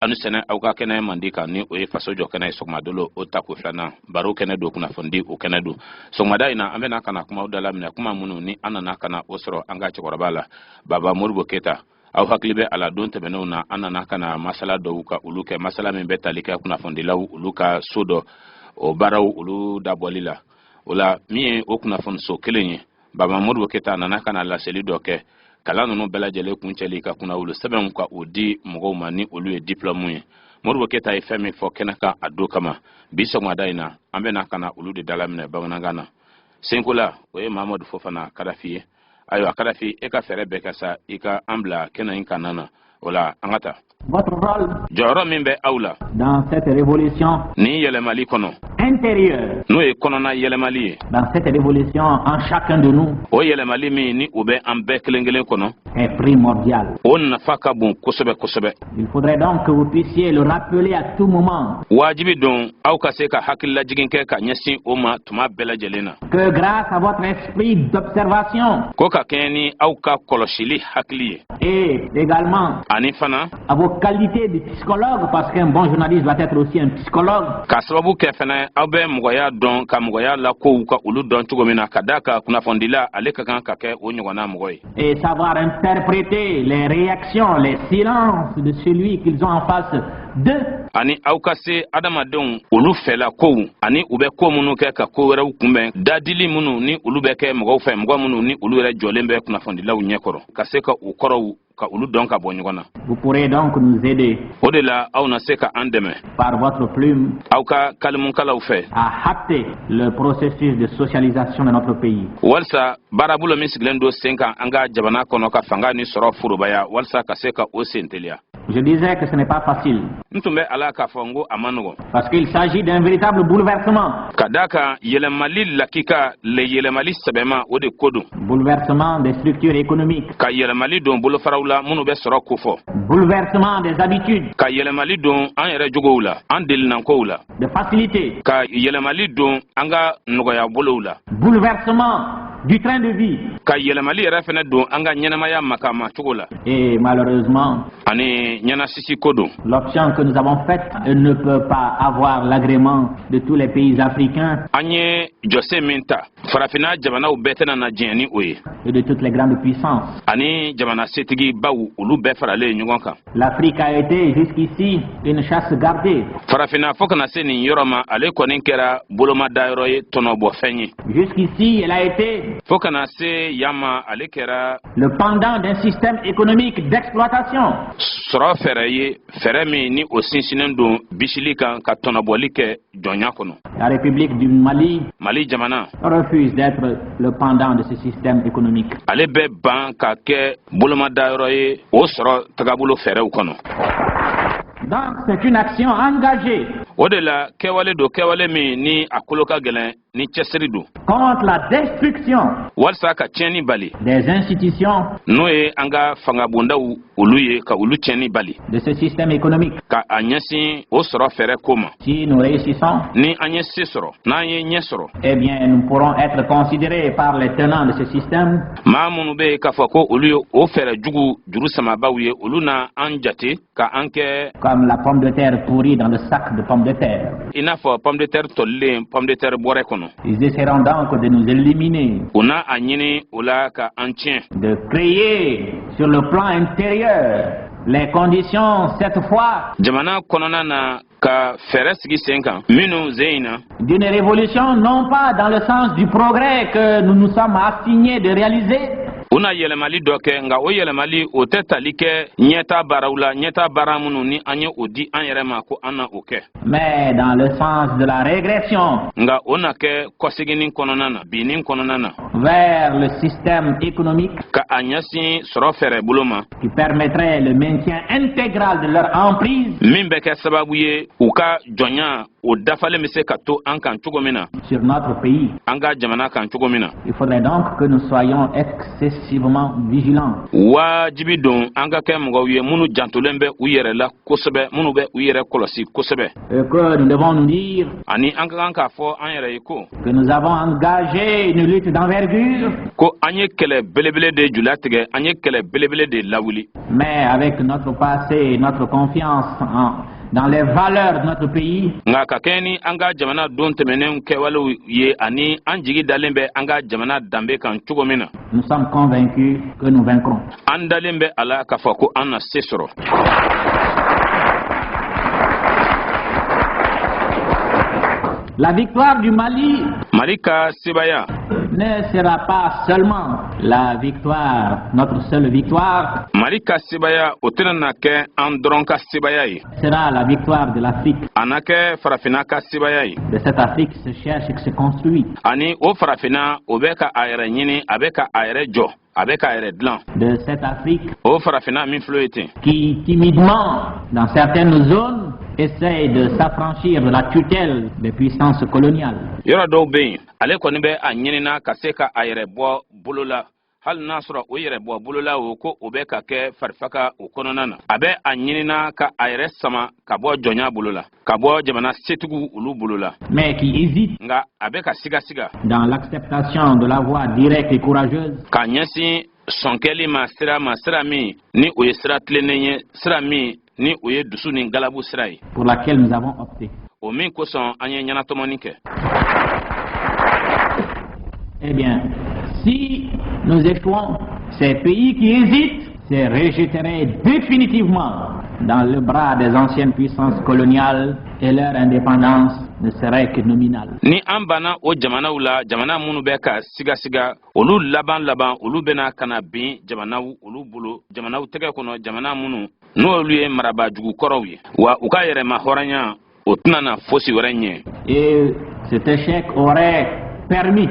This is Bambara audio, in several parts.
Aw ni sɛnɛ aw ka kɛnɛ mandi kan, ni o ye faso jɔ kɛnɛ ye. Sɔgɔmadolo o tako filanan, baro kɛnɛ don, kunnafonidi o kɛnɛ don. Sɔgɔmada in na, an bɛna ka na kumaw dalaminɛ, kuma minnu ni an nana ka na o sɔrɔ an ka cɛkɔrɔba la, Baba Modibo Keyita. Aw hakili bɛ a la, don tɛmɛnenw na, an nana ka na masala dɔw ka olu kɛ, masala min bɛ tali kɛ kunnafonidilaw olu ka so dɔ o baaraw olu dabɔli la. O la, min ye o kunnafoniso kelen ye, Baba Modibo Keyita nana ka na laseli dɔ kɛ, kalan ninnu bɛɛ lajɛlen kuncɛli, ka kunnawolo sɛbɛnw ka o di mɔgɔw ma, ni olu ye diplɔmu ye. Modibo Keyita ye fɛn min fɔ kɛnɛ kan a don kama, bi sɔgɔmada in na, an bɛna ka na olu de dalaminɛ bamanankan na. Senko la, o ye Mamadu Fofana Kadafi ye. Ayiwa Kadafi, e ka fɛɛrɛ bɛɛ kɛ sa i ka an bila kɛnɛ in kanna na. O la, an ka taa. Votre rôle Jɔyɔrɔ min bɛ aw la dans cette révolution nin yɛlɛmali kɔnɔ intérieure, n'o ye kɔnɔna yɛlɛmali ye, dans cette révolution en chacun de nous, o yɛlɛmali min ni o bɛ an bɛɛ kelen kelen kɔnɔ, est primordial. o nafa ka bon kosɛbɛ kosɛbɛ. Il faudrait donc que vous puissiez le rappeler à tout moment Wajibi don aw ka se ka hakililajigin kɛ ka ɲɛsin o ma tuma bɛɛ lajɛlen na que grâce à votre esprit d'observation ko ka kɛɲɛ ni aw ka kɔlɔsili hakili ye et également ani fana à vos qualités de psychologue, parce qu'un bon journaliste doit être aussi un psychologue, ka sababu kɛ fɛnɛ aw bɛ mɔgɔya dɔn, ka mɔgɔya lakow ka olu dɔn cogo min na, ka d'a kan kunnafonidila ale ka kan ka kɛ o ɲɔgɔnna mɔgɔ ye, et savoir interpréter les réactions, les silences de celui qu'ils ont en face d'eux, ani aw ka se adamadenw olu fɛla kow ani u bɛ ko minnu kɛ ka ko wɛrɛw kunbɛn, dadili minnu ni olu bɛ kɛ mɔgɔw fɛ, mɔgɔ minnu ni olu yɛrɛ jɔlen bɛ kunnafonidilaw ɲɛkɔrɔ, ka se ka u kɔrɔw ka olu dɔn ka bɔ ɲɔgɔn na. Vous pourrez donc nous aider O de la, aw na se ka an dɛmɛ par votre plume aw ka kalimukalaw fɛ à hâter le processus de socialisation de notre pays. walisa baarabolo min sigilen don sen kan an ka jamana kɔnɔ, ka fanga ni sɔrɔ forobaya, walisa ka se ka o sen teliya. Je disais que ce n'est pas facile, N tun bɛ ala k'a fɔ n ko a ma nɔgɔn parce qu'il s'agit d'un véritable bouleversement. ka d'a kan yɛlɛmali lakika le, yɛlɛmali sɛbɛma, o de ko don. Bouleversement des structures économiques, Ka yɛlɛmali don bolofaraw la minnu bɛ sɔrɔ kofɔ, bouleversement des habitudes, ka yɛlɛmali don an yɛrɛ jogow la, an delinankow la, de facilité, ka yɛlɛmali don an ka nɔgɔya bolow la, bouleversement du train de vie. ka yɛlɛmali yɛrɛ fɛnɛ don an ka ɲɛnamaya makama cogo la. Et malheureusement, Ani ɲɛnasisi ko don. l'option que nous avons faite ne peut pas avoir l'agrément de tous les pays africains An ye jɔsen min ta, farafinna jamanaw bɛɛ tɛna na diɲɛ ni o ye et de toutes les grandes puissances. ani jamana setigibaw olu bɛɛ faralen ɲɔgɔn kan. L'Afrique a été jusqu'ici une chasse gardée. Farafinna, fɔɔ kana se nin yɔrɔ ma, ale kɔni kɛra bolomadayɔrɔ ye, tɔnɔbɔfɛn ye. Jusqu'ici, elle a été Fɔɔ kana se yan ma, ale kɛra le pendant d'un système économique d'exploitation. sɔrɔ fɛɛrɛ ye, fɛɛrɛ min ni o sinsinnen don bisili kan, ka tɔnɔbɔli kɛ jɔnya kɔnɔ. La République du Mali Mali jamana refuse d'être le pendant de ce système économique. ale bɛ ban ka kɛ bolomadayɔrɔ ye o sɔrɔ tagabolo fɛɛrɛw kɔnɔ. Donc, c'est une action engagée O de la, kɛwale don, kɛwale min ni a kolo ka gɛlɛn, ni cɛsiri don contre la destruction walisa ka tiɲɛni bali des institutions n'o ye an ka fangabondaw olu ye, ka olu tiɲɛni bali de ce système économique. ka a ɲɛsin o sɔrɔ fɛɛrɛ ko ma. Si nous réussissons, Ni an ye se sɔrɔ, n'an ye ɲɛ sɔrɔ, eh bien, nous pourrons être considérés par les tenants de ce système maa minnu bɛ yen k'a fɔ ko olu ye o fɛɛrɛ jugu juru samabaw ye, olu na an jate ka an kɛ comme la pomme de terre pourrie dans le sac de pommes de terre. i n'a fɔ pomme de terre tolilen pomme de terre bɔrɛ kɔnɔ. Ils essaieront donc de nous éliminer, U n'a a ɲini o la ka an tiɲɛ, de créer sur le plan intérieur les conditions, cette fois, jamana kɔnɔna na, ka fɛɛrɛ sigi sen kan minnu zen in na d'une révolution, non pas dans le sens du progrès que nous nous sommes assignés de réaliser, U na yɛlɛmali dɔ kɛ, nka o yɛlɛmali o tɛ tali kɛ ɲɛta baaraw la, ɲɛta baara minnu ni an ye o di an yɛrɛ ma ko an na o kɛ, mais dans le sens de la régression nka o na kɛ kɔseginni kɔnɔna na, binni kɔnɔna na vers le système économique ka a ɲɛsin sɔrɔ fɛɛrɛ bolo ma qui permettrait le maintien intégral de leur emprise min bɛ kɛ sababu ye u ka jɔnya o dafalen bɛ se ka to an kan cogo min na, sur notre pays. an ka jamana kan cogo min na. Il faudrait donc que nous soyons excessivement vigilants. Wajibi don an ka kɛ mɔgɔw ye minnu jantolen bɛ u yɛrɛ la kosɛbɛ, minnu bɛ u yɛrɛ kɔlɔsi kosɛbɛ. Et que nous devons nous dire Ani an ka kan k'a fɔ an yɛrɛ ye ko que nous avons engagé une lutte d'envergure, ko an ye kɛlɛ belebele de julatigɛ, an ye kɛlɛ belebele de lawuli. Mais avec notre passé et notre confiance dans les valeurs de notre pays, Nka ka kɛɲɛ ni an ka jamana don tɛmɛnenw kɛwalew ye ani an jigi dalen bɛ an ka jamana danbe kan cogo min na, nous sommes convaincus que nous vaincrons. an dalen bɛ a la k'a fɔ ko an na se sɔrɔ. La victoire du Mali Mali ka sebaya ne sera pas seulement la victoire, notre seule victoire, Mali ka sebaya, o tɛna na kɛ an dɔrɔn ka sebaya ye. sera la victoire de l'Afrique, A na kɛ farafinna ka sebaya ye. de cette Afrique qui se cherche et qui se construit, Ani o farafinna, o bɛ ka a yɛrɛ ɲini, a bɛ ka a yɛrɛ jɔ, a bɛ ka a yɛrɛ dilan. De cette Afrique O farafinna min filɛ ye ten, qui timidement, dans certaines zones, essaye de s'affranchir de la tutelle des puissances coloniales. Yɔrɔ dɔw bɛ yen, ale kɔni bɛ a ɲinina ka se ka a yɛrɛ bɔ bolo la, hali n'a sɔrɔ o yɛrɛ bɔ bolola, o ko o bɛ ka kɛ farifaga o kɔnɔna na. A bɛ a ɲinina ka a yɛrɛ sama ka bɔ jɔnya bolo la, ka bɔ jamana setigiw olu bolo la. Mais qui hésite Nka a bɛ ka sigasiga dans l'acceptation de la voie directe et courageuse ka ɲɛsin sɔnkɛli ma, sira ma, sira min ni o ye sira tilennen ye, sira min ni o ye dusu ni galabu sira ye, pour laquelle nous avons opté. o min kosɔn an ye ɲɛnatɔmɔni kɛ. Eh bien, si nous échouons, ces pays qui hésitent se rejetteraient définitivement dans le bras des anciennes puissances coloniales et leur indépendance ne serait que nominale. Ni an banna o jamanaw la, jamana minnu bɛ ka sigasiga, olu laban laban, olu bɛna ka na bin jamanaw olu bolo, jamanaw tɛgɛ kɔnɔ, jamana minnu n'olu ye marabaa kɔrɔw ye, wa u ka yɛrɛma hɔrɔnya, o tɛna na fosi wɛrɛ ɲɛ. Et cet échec aurait permis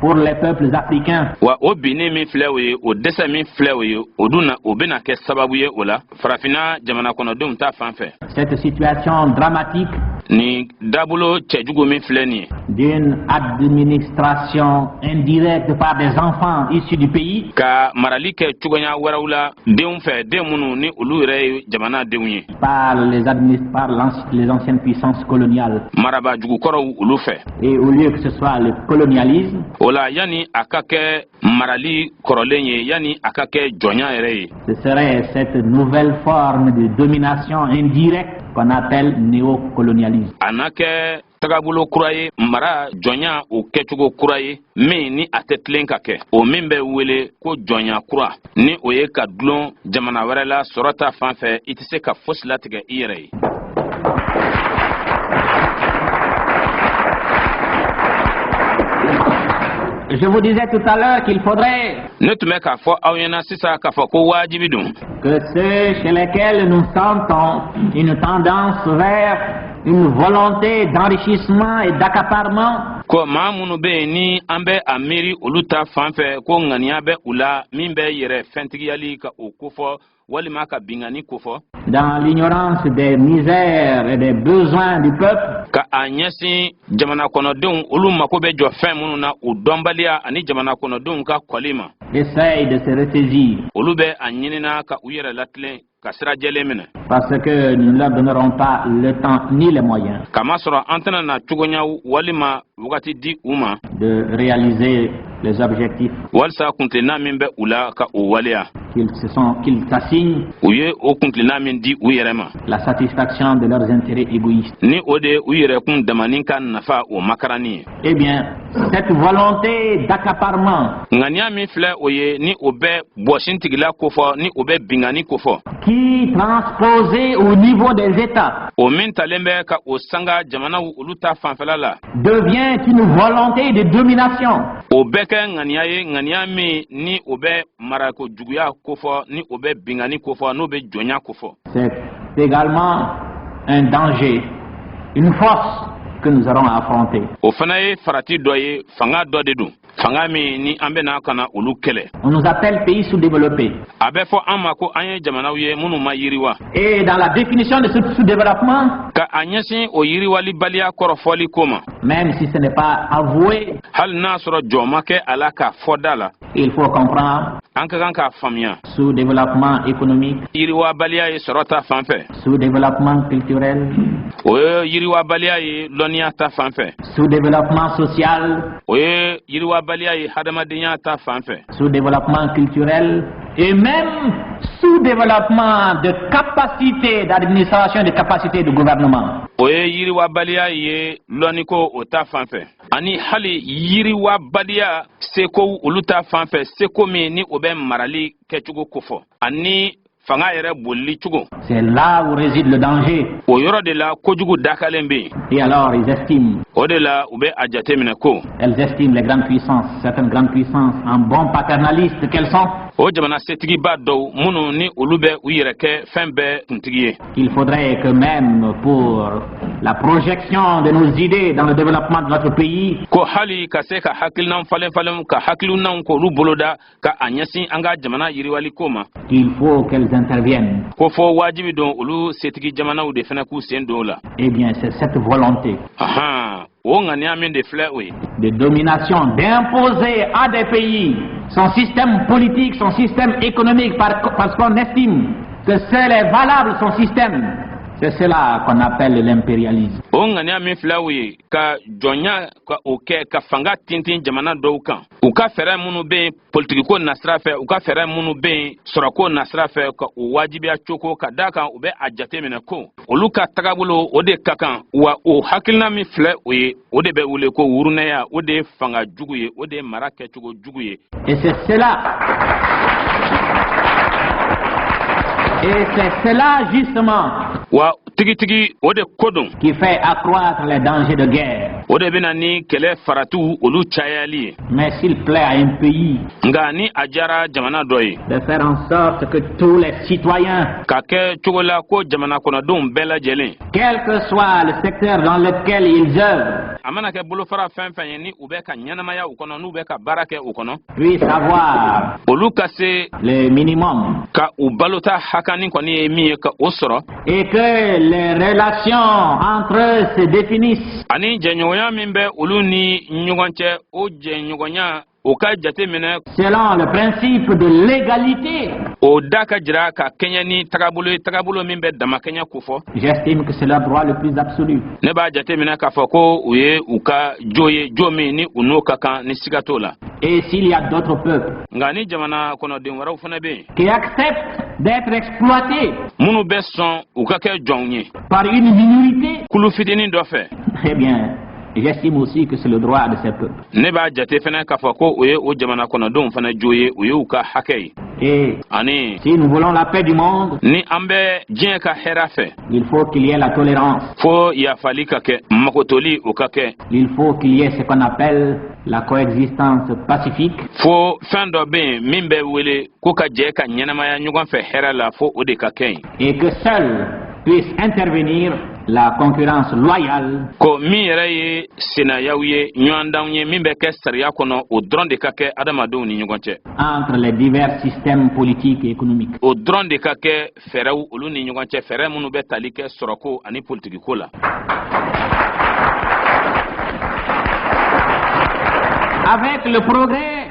pour les peuples africains Wa o binni min filɛ o ye, o dɛsɛ min filɛ o ye, o dun na, o bɛna kɛ sababu ye o la, farafinna jamana kɔnɔdenw ta fan fɛ, cette situation dramatique nin dabolo cɛjugu min filɛ nin ye, d'une administration indirecte par des enfants issus du pays ka marali kɛ cogoya wɛrɛw la denw fɛ, den minnu ni olu yɛrɛ ye jamana denw ye, par les anciennes puissances coloniales. Marabaa jugukɔrɔw olu fɛ. Et au lieu que ce soit le colonialisme, O la, yanni a ka kɛ marali kɔrɔlen ye, yanni a ka kɛ jɔnya yɛrɛ ye, ce serait cette nouvelle forme de domination indirecte qu'on appelle néocolonialisme. a na kɛ tagabolo kura ye, mara jɔnya o kɛcogo kura ye min ni a tɛ tilen ka kɛ, o min bɛ wele ko jɔnya kura, ni o ye ka dulon jamana wɛrɛ la sɔrɔ ta fan fɛ, i tɛ se ka fosi latigɛ i yɛrɛ ye. Je vous disais tout à l'heure qu'il faudrait Ne tun bɛ k'a fɔ aw ɲɛna sisan k'a fɔ ko wajibi don que ceux chez lesquels nous sentons une tendance vers une volonté d'enrichissement et d'accaparement ko maa minnu bɛ yen ni an bɛ a miiri olu ta fan fɛ ko ŋaniya bɛ u la min bɛ yɛrɛ fɛntigiyali ka o kofɔ walima ka binkanni kofɔ, dans l'ignorance des misères et des besoins du peuple, ka a ɲɛsin jamana kɔnɔdenw olu mako bɛ jɔ fɛn minnu na, o dɔnbaliya ani jamana kɔnɔdenw ka kɔli ma, essayent de se ressaisir olu bɛ a ɲinina ka u yɛrɛ latilen ka sira jɛlen minɛ, parce que nous ne leur donnerons pas le temps ni les moyens kamasɔrɔ an tɛna na cogoɲaw walima wagati di u ma de réaliser les objectifs walisa kuntilenna min bɛ u la ka o waleya qu'ils s'assignent, u ye o kuntilenna min di u yɛrɛ ma, la satisfaction de leurs intérêts égoïstes. ni o de ye u yɛrɛkun damani ka nafa o makaranni ye. Eh bien, cette volonté d'accaparement Ŋaniya min filɛ o ye, ni o bɛ bɔsintigila kofɔ, ni o bɛ binkanni kofɔ, qui, transposée au niveau des États, o min talen bɛ ka o sanga jamanaw olu ta fanfɛla la, devient une volonté de domination o bɛ kɛ ŋaniya ye, ŋaniya min ni o bɛ marako juguya kofɔ, ni o bɛ binkanni kofɔ, n'o bɛ jɔnya kofɔ, c'est également un danger, une force que nous aurons à affronter. O fana ye farati dɔ ye, fanga dɔ de don, fanga. Fanga min ni an bɛna ka na olu kɛlɛ. On nous appelle pays sous-développés. A bɛ fɔ an ma ko an ye jamanaw ye minnu ma yiriwa. Et dans la définition de ce sous-développement, Ka a ɲɛsin o yiriwalibaliya kɔrɔfɔli ko ma, même si ce n'est pas avoué, hali n'a sɔrɔ jɔ ma kɛ a la k'a fɔ da la, il faut comprendre an ka kan k'a faamuya, sous-développement économique, yiriwabaliya ye sɔrɔ ta fan fɛ, sous-développement culturel, o ye yiriwabaliya ye lɔnniya ta fan fɛ, sous-développement social, o ye yiriwabaliya ye hadamadenya ta fan fɛ, sous-développement culturel et même sous-développement de capacité d'administration et de capacité de gouvernement. O ye yiriwabaliya ye lɔnniko o ta fan fɛ, ani hali yiriwabaliya sekow olu ta fan fɛ, seko min ni o bɛ marali kɛcogo kofɔ ani fanga yɛrɛ bolili cogo. C'est là où réside le danger. O yɔrɔ de la kojugu dakalen bɛ yen. Et alors, ils estiment, O de la u bɛ a jateminɛ ko, elles estiment, les grandes puissances, certaines grandes puissances, en bons paternalistes qu'elles sont, o jamana setigiba dɔw minnu ni olu bɛ u yɛrɛ kɛ fɛn bɛɛ kuntigi ye, qu'il faudrait que même pour la projection de nos idées dans le développement de notre pays, ko hali ka se ka hakilinaw falen falen, ka hakilinaw k'olu boloda ka a ɲɛsin an ka jamana yiriwali ko ma, qu'il faut qu'elles interviennent. ko fɔ wajibi don olu setigi jamanaw de fana k'u sen don o la. Eh bien, c'est cette volonté Ahan, o ŋaniya min de filɛ o ye, de domination, d'imposer à des pays son système politique, son système économique, parce qu'on estime que seul est valable son système. C'est cela qu'on appelle l'impérialisme. O ŋaniya min filɛ o ye, ka jɔnya ka o kɛ ka fanga tintin jamana dɔw kan, u ka fɛɛrɛ minnu bɛ yen politikiko nasira fɛ, u ka fɛɛrɛ minnu bɛ yen sɔrɔko nasira fɛ, ka o wajibiya cogo ka da kan, u bɛ a jate minɛ ko olu ka tagabolo o de ka kan. Wa o hakilina min filɛ o ye, o de bɛ wele ko wurunɛya, o de ye fanga jugu ye, o de ye mara kɛcogo jugu ye. Et c'est cela. Et c'est cela justement Wa tigitigi o de ko don qui fait accroître les dangers de guerre. o de bɛna ni kɛlɛ faratiw olu cayali ye. Mais s'il plaît à un pays Nka ni a diyara jamana dɔ ye de faire en sorte que tous les citoyens, ka kɛ cogo la ko jamana kɔnɔdenw bɛɛ lajɛlen, quel que soit le secteur dans lequel ils œuvrent, a mana kɛ bolofara fɛn fɛn ye ni u bɛ ka ɲɛnamaya u kɔnɔ, n'u bɛ ka baara kɛ u kɔnɔ, puissent avoir olu ka se le minimum ka u balota hakani kɔni ye min ye, ka o sɔrɔ, et que les relations entre eux se définissent ani jɛɲɔgɔnya min bɛ olu ni ɲɔgɔn cɛ, o jɛɲɔgɔnya o ka jate minɛ selon le principe de l'égalité. o da ka jira ka kɛɲɛ ni tagabolo ye, tagabolo min bɛ damakɛɲɛ kofɔ. J'estime que c'est leur droit le plus absolu. Ne b'a jate minɛ k'a fɔ ko u ye u ka jo ye, jo min ni u n'o ka kan ni siga t'o la. Et s'il y a d'autres peuples Nka ni jamana kɔnɔden wɛrɛw fana bɛ yen qui acceptent d'être exploités minnu bɛ sɔn u ka kɛ jɔnw ye par une minorité, kulu fitinin dɔ fɛ, eh bien, j'estime aussi que c'est le droit de ces peuples. ne b'a jate fana k'a fɔ ko o ye o jamana kɔnɔdenw fana jo ye, o ye u ka hakɛ ye. Et Ani si nous voulons la paix du monde, ni an bɛ diɲɛ ka hɛrɛ fɛ, il faut qu'il y ait la tolérance. fo yafali ka kɛ, makotoli o ka kɛ. Il faut qu'il y ait ce qu'on appelle la coexistence pacifique. Fo fɛn dɔ bɛ yen min bɛ wele ko ka jɛ ka ɲɛnamaya ɲɔgɔn fɛ hɛrɛ la, fo o de ka kɛ yen. Et que seule puisse intervenir la concurrence loyale Ko min yɛrɛ ye senayaw ye, ɲɔgɔndanw ye min bɛ kɛ sariya kɔnɔ, o dɔrɔn de ka kɛ adamadenw ni ɲɔgɔn cɛ. entre les divers systèmes politiques et économiques. O dɔrɔn de ka kɛ fɛɛrɛw olu ni ɲɔgɔn cɛ, fɛɛrɛ minnu bɛ tali kɛ sɔrɔko ani politikiko la. Avec le progrès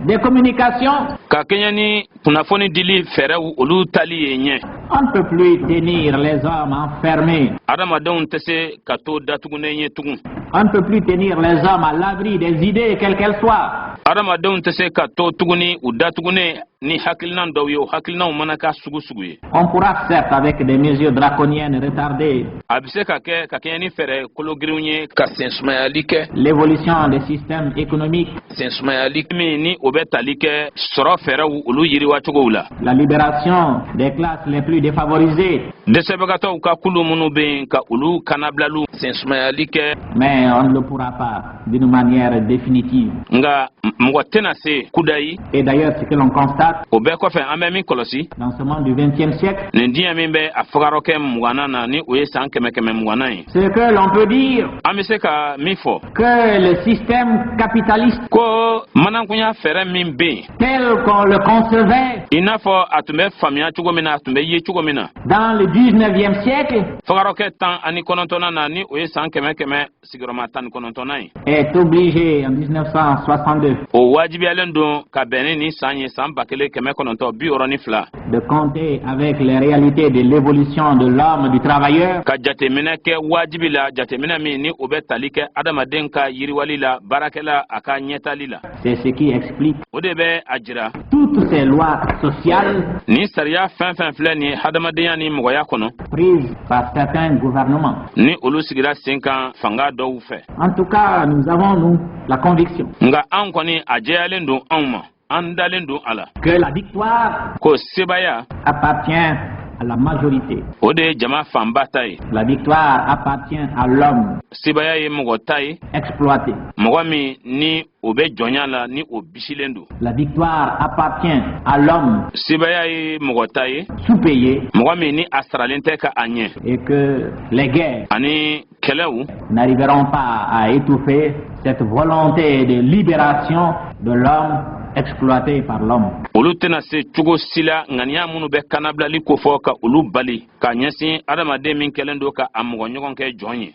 des communications, Ka kɛɲɛ ni kunnafoni dili fɛɛrɛw olu tali ye ɲɛ, on ne peut plus tenir les hommes enfermés. adamadenw tɛ se ka to datugunen ye tugun. On ne peut plus tenir les hommes à l'abri des idées, quelles qu'elles soient. Adamadenw tɛ se ka to tuguni u datugunen ni hakilinan dɔw ye, o hakilinaw mana k'a sugu sugu ye. On pourra certes, avec des mesures draconiennes, retarder A bɛ se ka kɛ ka kɛɲɛ ni fɛɛrɛ kologirinw ye ka sensumayali kɛ l'évolution des systèmes économiques, sensumayali min ni o bɛ tali kɛ sɔrɔ fɛɛrɛw olu yiriwacogow la, la libération des classes les plus défavorisées, dɛsɛbagatɔw ka kulu minnu bɛ yen, ka olu kanabilaliw sensumayali kɛ. Mais on ne le pourra pas d'une manière définitive. Nka mɔgɔ tɛna se kudayi. Et d'ailleurs, ce que l'on constate, constate O bɛɛ kɔfɛ, an bɛ min kɔlɔsi dans ce monde du XXe siècle, nin diɲɛ min bɛ a fagarɔkɛ 20nan na, ni o ye san kɛmɛ kɛmɛ 20nan ye, c'est que l'on peut dire an bɛ se ka min fɔ que le système capitaliste ko manankunya fɛɛrɛ min bɛ yen, tel qu'on le concevait i n'a fɔ a tun bɛ faamuya cogo min na, a tun bɛ ye cogo min na dans le 19e siècle, fagarɔkɛ 19nan na, ni o ye san kɛmɛ kɛmɛ sigiyɔrɔma 19nan ye, est obligé en 1962 o wajibiyalen don ka bɛn ni nin san ye, san 1962, de compter avec les réalités de l'évolution de l'homme, du travailleur, ka jateminɛ kɛ wajibi la, jateminɛ min ni o bɛ tali kɛ adamaden ka yiriwali la, baarakɛla a ka ɲɛtali la. C'est ce qui explique O de bɛ a jira toutes ces lois sociales nin sariya fɛn fɛn filɛ nin ye hadamadenya ni mɔgɔya kɔnɔ, prises par certains gouvernements. ni olu sigira sen kan fanga dɔw fɛ. En tout cas, nous avons, nous, la conviction Nka an kɔni, a jɛyalen don anw ma, an dalen don a la que la victoire ko sebaya appartient à la majorité. o de ye jama fanba ta ye. La victoire appartient à l'homme Sebaya ye mɔgɔ ta ye, exploité. mɔgɔ min ni o bɛ jɔnya la, ni o bisilen don. La victoire appartient à l'homme Sebaya ye mɔgɔ ta ye, sous-payé mɔgɔ min ni a saralen tɛ ka a ɲɛ, et que les guerres ani kɛlɛw n'arriveront pas à étouffer cette volonté de libération de l'homme exploité par l'homme. olu tɛna se cogo si la ŋaniya minnu bɛ kanabilali kofɔ ka olu bali ka ɲɛsin adamaden min kɛlen don ka a mɔgɔ ɲɔgɔn kɛ jɔn ye.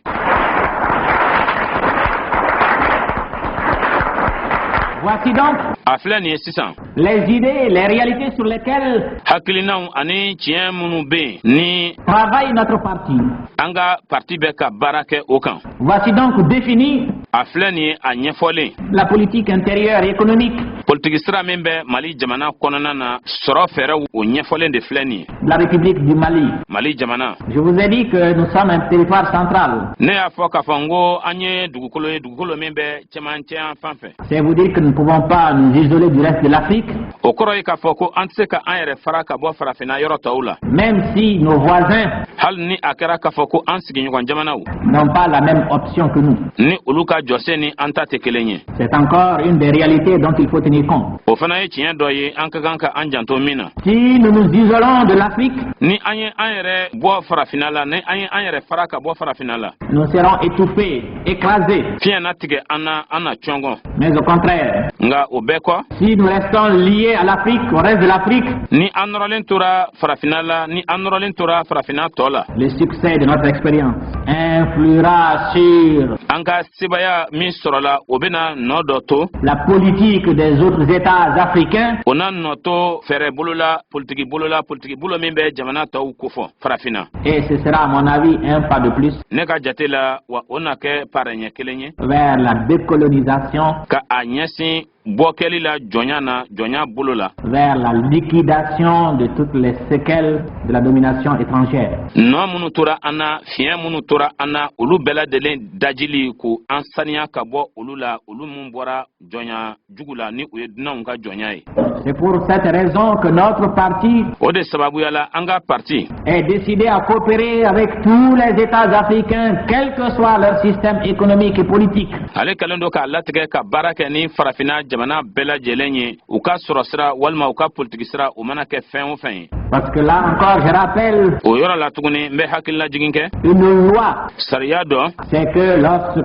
Voici donc A filɛ nin ye sisan les idées, les réalités sur lesquelles hakilinaw ani tiɲɛ minnu bɛ yen ni travaille notre parti. an ka parti bɛ ka baara kɛ o kan. Voici donc défini A filɛ nin ye a ɲɛfɔlen la politique intérieure et économique politiki sira min bɛ Mali jamana kɔnɔna na, sɔrɔ fɛɛrɛw, o ɲɛfɔlen de filɛ nin ye de la République du Mali. Mali jamana. Je vous ai dit que nous sommes un territoire central. Ne y'a fɔ k'a fɔ n ko an ye dugukolo ye, dugukolo min bɛ cɛmancɛ yan fan fɛ. C'est vous dire que nous ne pouvons pas nous isoler du reste de l'Afrique, O kɔrɔ ye k'a fɔ ko an tɛ se ka an yɛrɛ fara ka bɔ farafinna yɔrɔ tɔw la, même si nos voisins hali ni a kɛra k'a fɔ ko an sigiɲɔgɔn jamanaw n'ont pas la même option que nous. ni olu ka jɔsen ni an ta tɛ kelen ye. C'est encore une des réalités dont il faut tenir compte. O fana ye tiɲɛ dɔ ye an ka kan ka an janto min na. Si nous nous isolons de l'Afrique, Ni an ye an yɛrɛ bɔ farafinna la, ni an ye an yɛrɛ fara ka bɔ farafinna la, nous serons étouffés, écrasés. fiɲɛ na tigɛ an na, an na cɔngɔn. Mais au contraire, Nka o bɛɛ kɔ, si nous restons liés à l'Afrique, au reste de l'Afrique, ni an nɔrɔlen tora farafinna la, ni an nɔrɔlen tora farafinna tɔ la, le succès de notre expérience influera sur an ka sebaya min sɔrɔla, o bɛna nɔ dɔ to la politique des autres États africains o na nɔ to fɛɛrɛ bolo la, politiki bolo la, politiki bolo min bɛ jamana tɔw kofɔ farafinna. Et ce sera, à mon avis, un pas de plus Ne ka jate la wa, o na kɛ parɛɲɛ kelen ye vers la décolonisation, ka a ɲɛsin bɔkɛli la jɔnya na, jɔnya bolo la, vers la liquidation de toutes les séquelles de la domination étrangère. Nɔ minnu tora an na, fiɲɛ minnu tora an na, olu bɛɛ lajɛlen dajili ko an saniya ka bɔ olu la, olu mun bɔra jɔnya jugu la, ni o ye dunanw ka jɔnya ye. C'est pour cette raison que notre parti O de sababuya la an ka parti est décidé à coopérer avec tous les États africains, quel que soit leur système économique et politique. Ale kɛlen don k'a latigɛ ka baara kɛ ni farafinna jamana bɛɛ lajɛlen ye, u ka sɔrɔ sira walima u ka politiki sira, o mana kɛ fɛn o fɛn ye. Parce que là encore, je rappelle O yɔrɔ la tuguni, n bɛ hakililajigin kɛ une loi, sariya dɔ, c'est que lorsque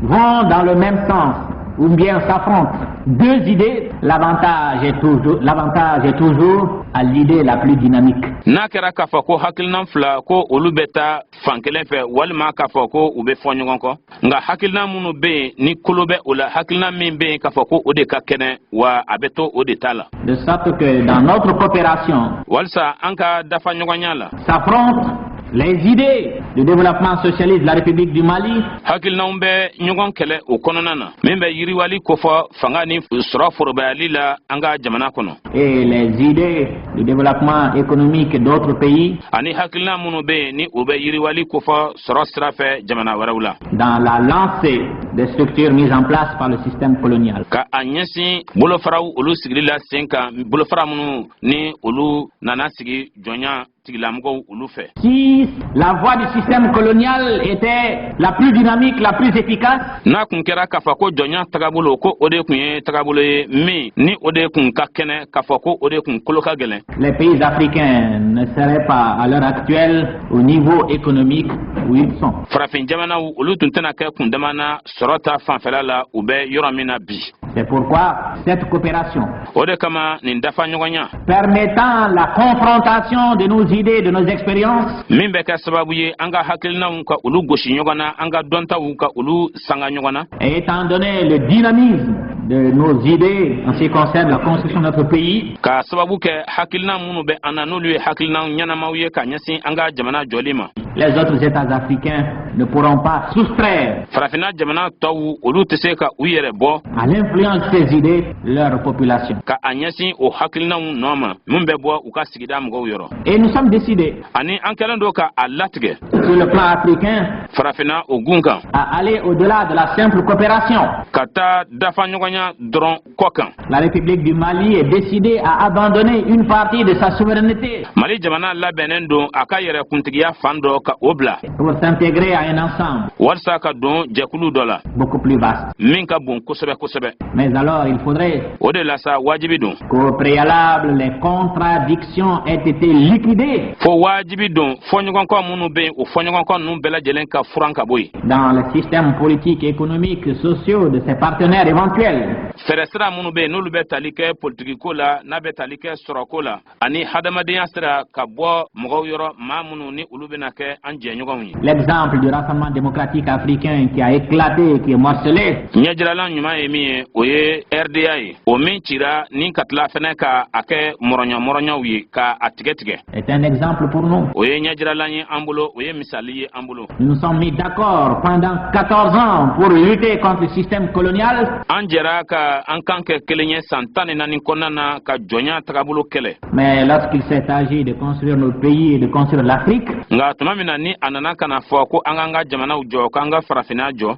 vont dans le même sens ou bien s'affrontent deux idées, l'avantage est toujours à l'idée la plus dynamique. N'a kɛra k'a fɔ ko hakilina fila ko olu bɛ taa fan kelen fɛ, walima k'a fɔ ko u bɛ fɔ ɲɔgɔn kɔ, nka hakilina minnu bɛ yen ni kolo bɛ o la, hakilina min bɛ yen k'a fɔ ko o de ka kɛnɛ wa, a bɛ to o de ta la. De sorte que dans notre coopération Walisa an ka dafa ɲɔgɔnya la, s'affrontent les idées du développement socialiste de la République du Mali hakilinaw bɛ ɲɔgɔn kɛlɛ o kɔnɔna na min bɛ yiriwali kofɔ fanga ni sɔrɔ forobayali la an ka jamana kɔnɔ, et les idées du développement économique d'autres pays ani hakilina minnu bɛ yen ni u bɛ yiriwali kofɔ sɔrɔ sira fɛ jamana wɛrɛw la, dans la lancée des structures mises en place par le système colonial. Ka a ɲɛsin bolofaraw olu sigili la sen kan, bolofara minnu ni olu nana sigi jɔnya tigilamɔgɔw olu fɛ. Si la voie du système colonial était la plus dynamique, la plus efficace, n'a kun kɛra k'a fɔ ko jɔnya tagabolo, ko o de kun ye tagabolo ye min ni o de kun ka kɛnɛ, k'a fɔ ko o de kun kolo ka gɛlɛn, les pays africains ne seraient pas à l'heure actuelle au niveau économique où ils sont. Farafin jamanaw olu tun tɛna kɛ kundama na sɔrɔ ta fanfɛla la, u bɛ yɔrɔ min na bi. C'est pourquoi cette coopération, O de kama nin dafa ɲɔgɔnya, permettant la confrontation de nos idées, de nos expériences, min bɛ kɛ sababu ye an ka hakilinaw ka olu gosi ɲɔgɔn na, an ka dɔntaw ka olu sanga ɲɔgɔn na, et étant donné le dynamisme de nos idées en ce qui concerne la construction de notre pays, ka sababu kɛ hakilina minnu bɛ an na, n'olu ye hakilina ɲɛnamaw ye ka ɲɛsin an ka jamana jɔli ma, les autres États africains ne pourront pas soustraire Farafinna jamana tɔw olu tɛ se ka u yɛrɛ bɔ à l'influence de ces idées leur population. ka a ɲɛsin o hakilinaw nɔ ma min bɛ bɔ u ka sigida mɔgɔw yɔrɔ. Et nous sommes décidés, Ani an kɛlen don ka a latigɛ, sur le plan africain, Farafinna o gun kan, à aller au-delà de la simple coopération. ka taa dafa ɲɔgɔnya dɔrɔn kɔ kan. La République du Mali est décidée à abandonner une partie de sa souveraineté Mali jamana labɛnnen don a ka yɛrɛ kuntigiya fan dɔ ka o bila pour s'intégrer à un ensemble walisa ka don jɛkulu dɔ la beaucoup plus vaste. min ka bon kosɛbɛ kosɛbɛ. Mais alors, il faudrait O de la sa, wajibi don qu'au préalable, les contradictions aient été liquidées fo wajibi don fɔɲɔgɔnkɔ minnu bɛ yen, o fɔɲɔgɔnkɔ ninnu bɛɛ lajɛlen ka furan ka bɔ yen dans le système politique, économique, sociaux de ses partenaires éventuels. Fɛɛrɛ sira minnu bɛ yen, n'olu bɛ tali kɛ politikiko la, n'a bɛ tali kɛ sɔrɔko la ani hadamadenya sira, ka bɔ mɔgɔw yɔrɔ, maa minnu ni olu bɛna kɛ an jɛɲɔgɔnw ye. L'exemple du Rassemblement démocratique africain qui a éclaté, qui est morcelé, Ɲɛjiralan ɲuman ye min ye, o ye RDA ye, o min cira ni ka tila fɛnɛ ka a kɛ mɔrɔɲɔ mɔrɔɲɔw ye, ka a tigɛ tigɛ, est un exemple pour nous. o ye ɲɛjiralan ye an bolo, o ye misali ye an bolo. Nous nous sommes mis d'accord pendant 14 ans pour lutter contre le système colonial, An jɛra ka an kan kɛ kelen ye san 14 kɔnɔna na ka jɔnya tagabolo kɛlɛ. Mais lorsqu'il s'est agi de construire nos pays et de construire l'Afrique, Nka tuma min na ni a nana ka na fɔ ko an k'an ka jamanaw jɔ, k'an ka Farafinna jɔ,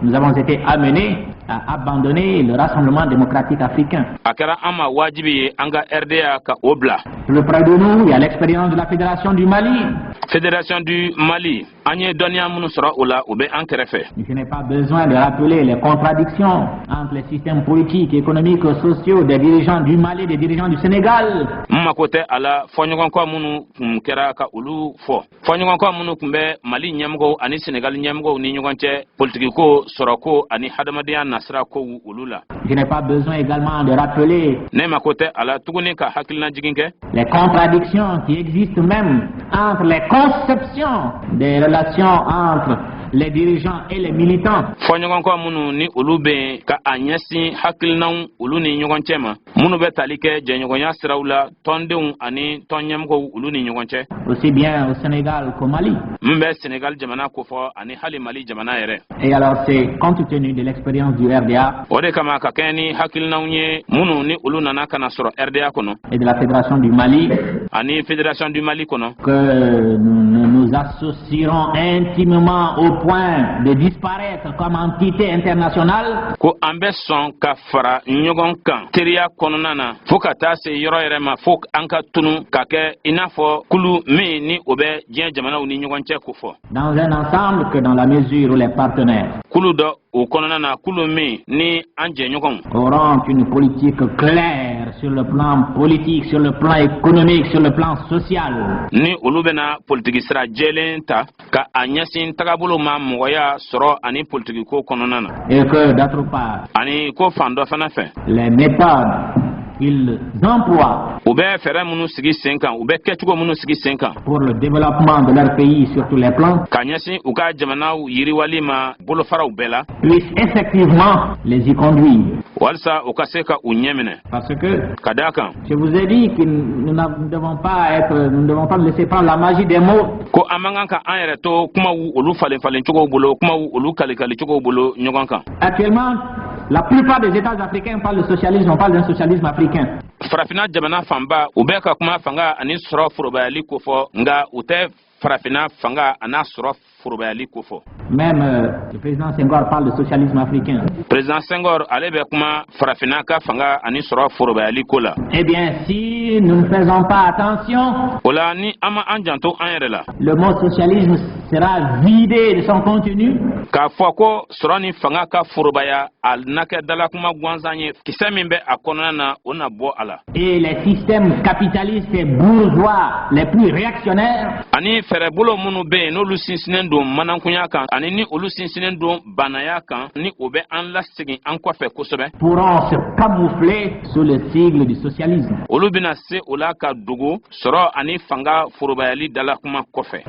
nous avons été amenés à abandonner le Rassemblement démocratique africain. a kɛra an ma wajibi ye an ka RDA ka o bila. Plus près de nous, il y a l'expérience de la Fédération du Mali. Fédération du Mali, an ye dɔnniya minnu sɔrɔ o la, o bɛ an kɛrɛfɛ. Je n'ai pas besoin de rappeler les contradictions entre les systèmes politiques, économiques, sociaux des dirigeants du Mali et des dirigeants du Sénégal. N mako tɛ a la fɔɲɔgɔnkɔ minnu kun kɛra ka olu fɔ, fɔɲɔgɔnkɔ minnu kun bɛ Mali ɲɛmɔgɔw ani Senegali ɲɛmɔgɔw ni ɲɔgɔn cɛ, politikiko, sɔrɔko ani hadamadenya nasira kow olu la. Je n'ai pas besoin également de rappeler Ne mako tɛ a la tuguni ka hakilinajigin kɛ les contradictions qui existent même entre les conceptions des relations entre les dirigeants et les militants. Fɔɲɔgɔnkɔ minnu ni olu bɛ yen ka a ɲɛsin hakilinaw olu ni ɲɔgɔn cɛ ma, minnu bɛ tali kɛ jɛɲɔgɔnya siraw la, tɔndenw ani tɔn ɲɛmɔgɔw olu ni ɲɔgɔn cɛ, aussi bien au Sénégal qu'au Mali. Min bɛ Senegal jamana kofɔ ani hali Mali jamana yɛrɛ. Et alors c'est compte tenu de l'expérience du RDA O de kama, ka kɛɲɛ ni hakilinaw ye minnu ni olu nana ka na sɔrɔ RDA kɔnɔ et de la Fédération du Mali ani Fédération du Mali kɔnɔ, que nous nous nous associerons intimement au point de disparaître comme entité internationale ko an bɛ sɔn ka fara ɲɔgɔn kan teriya kɔnɔna na, fɔɔ ka taa se yɔrɔ yɛrɛ ma, fo an ka tunu ka kɛ i n'a fɔ kulu min ni o bɛ diɲɛ jamanaw ni ɲɔgɔn cɛ ko fɔ, dans un ensemble que dans la mesure où les partenaires kulu dɔ o kɔnɔna na, kulu min ni an jɛɲɔgɔnw auront une politique claire sur le plan politique, sur le plan économique, sur le plan social, ni olu bɛna politiki sira jɛlen ta ka a ɲɛsin tagabolo ma mɔgɔya sɔrɔ ani politikiko kɔnɔna na, et que d'autre part, ani ko fan dɔ fana fɛ, les méthodes qu'ils emploient u bɛ fɛɛrɛ minnu sigi sen kan, u bɛ kɛcogo minnu sigi sen kan pour le développement de leur pays sur tous les plans ka ɲɛsin u ka jamanaw yiriwali ma bolofaraw bɛɛ la, puissent effectivement les y conduire. walisa u ka se ka u ɲɛ minɛ. Parce que Ka daa kan, je vous ai dit que nous ne devons pas être, nous ne devons pas nous laisser prendre la magie des mots. ko an man kan ka an yɛrɛ to kumaw olu falen falen cogow bolo, kumaw olu kalikali cogow bolo ɲɔgɔn kan. Actuellement, la plupart des États africains parlent de socialisme, on parle d'un socialisme africain. Farafinna jamana fanba, u bɛ ka kuma fanga ani sɔrɔ forobayali kofɔ, nka u tɛ Farafinna fanga a n'a sɔrɔ forobayali kofɔ. Même le président Senghor parle de socialisme africain. Président Senghor, ale bɛ kuma farafinna ka fanga ani sɔrɔ forobayali ko la. Eh bien, si nous ne faisons pas attention, O la, ni an ma an janto an yɛrɛ la, le mot socialisme sera vidé de son contenu k'a fɔ ko sɔrɔ ni fanga ka forobaya, a na kɛ dalakuma gansan ye, kisɛ min bɛ a kɔnɔna na, o na bɔ a la. Et les systèmes capitalistes et bourgeois les plus réactionnaires Ani fɛɛrɛbolo minnu bɛ yen, n'olu sinsinnen don manankunya kan, ani ni olu sinsinnen don banaya kan, ni o bɛ an lasegin an kɔfɛ kosɛbɛ, pourront se camoufler sous le sigle du socialisme. olu bɛna se o la ka dogo sɔrɔ ani fanga forobayali dalakuma kɔfɛ.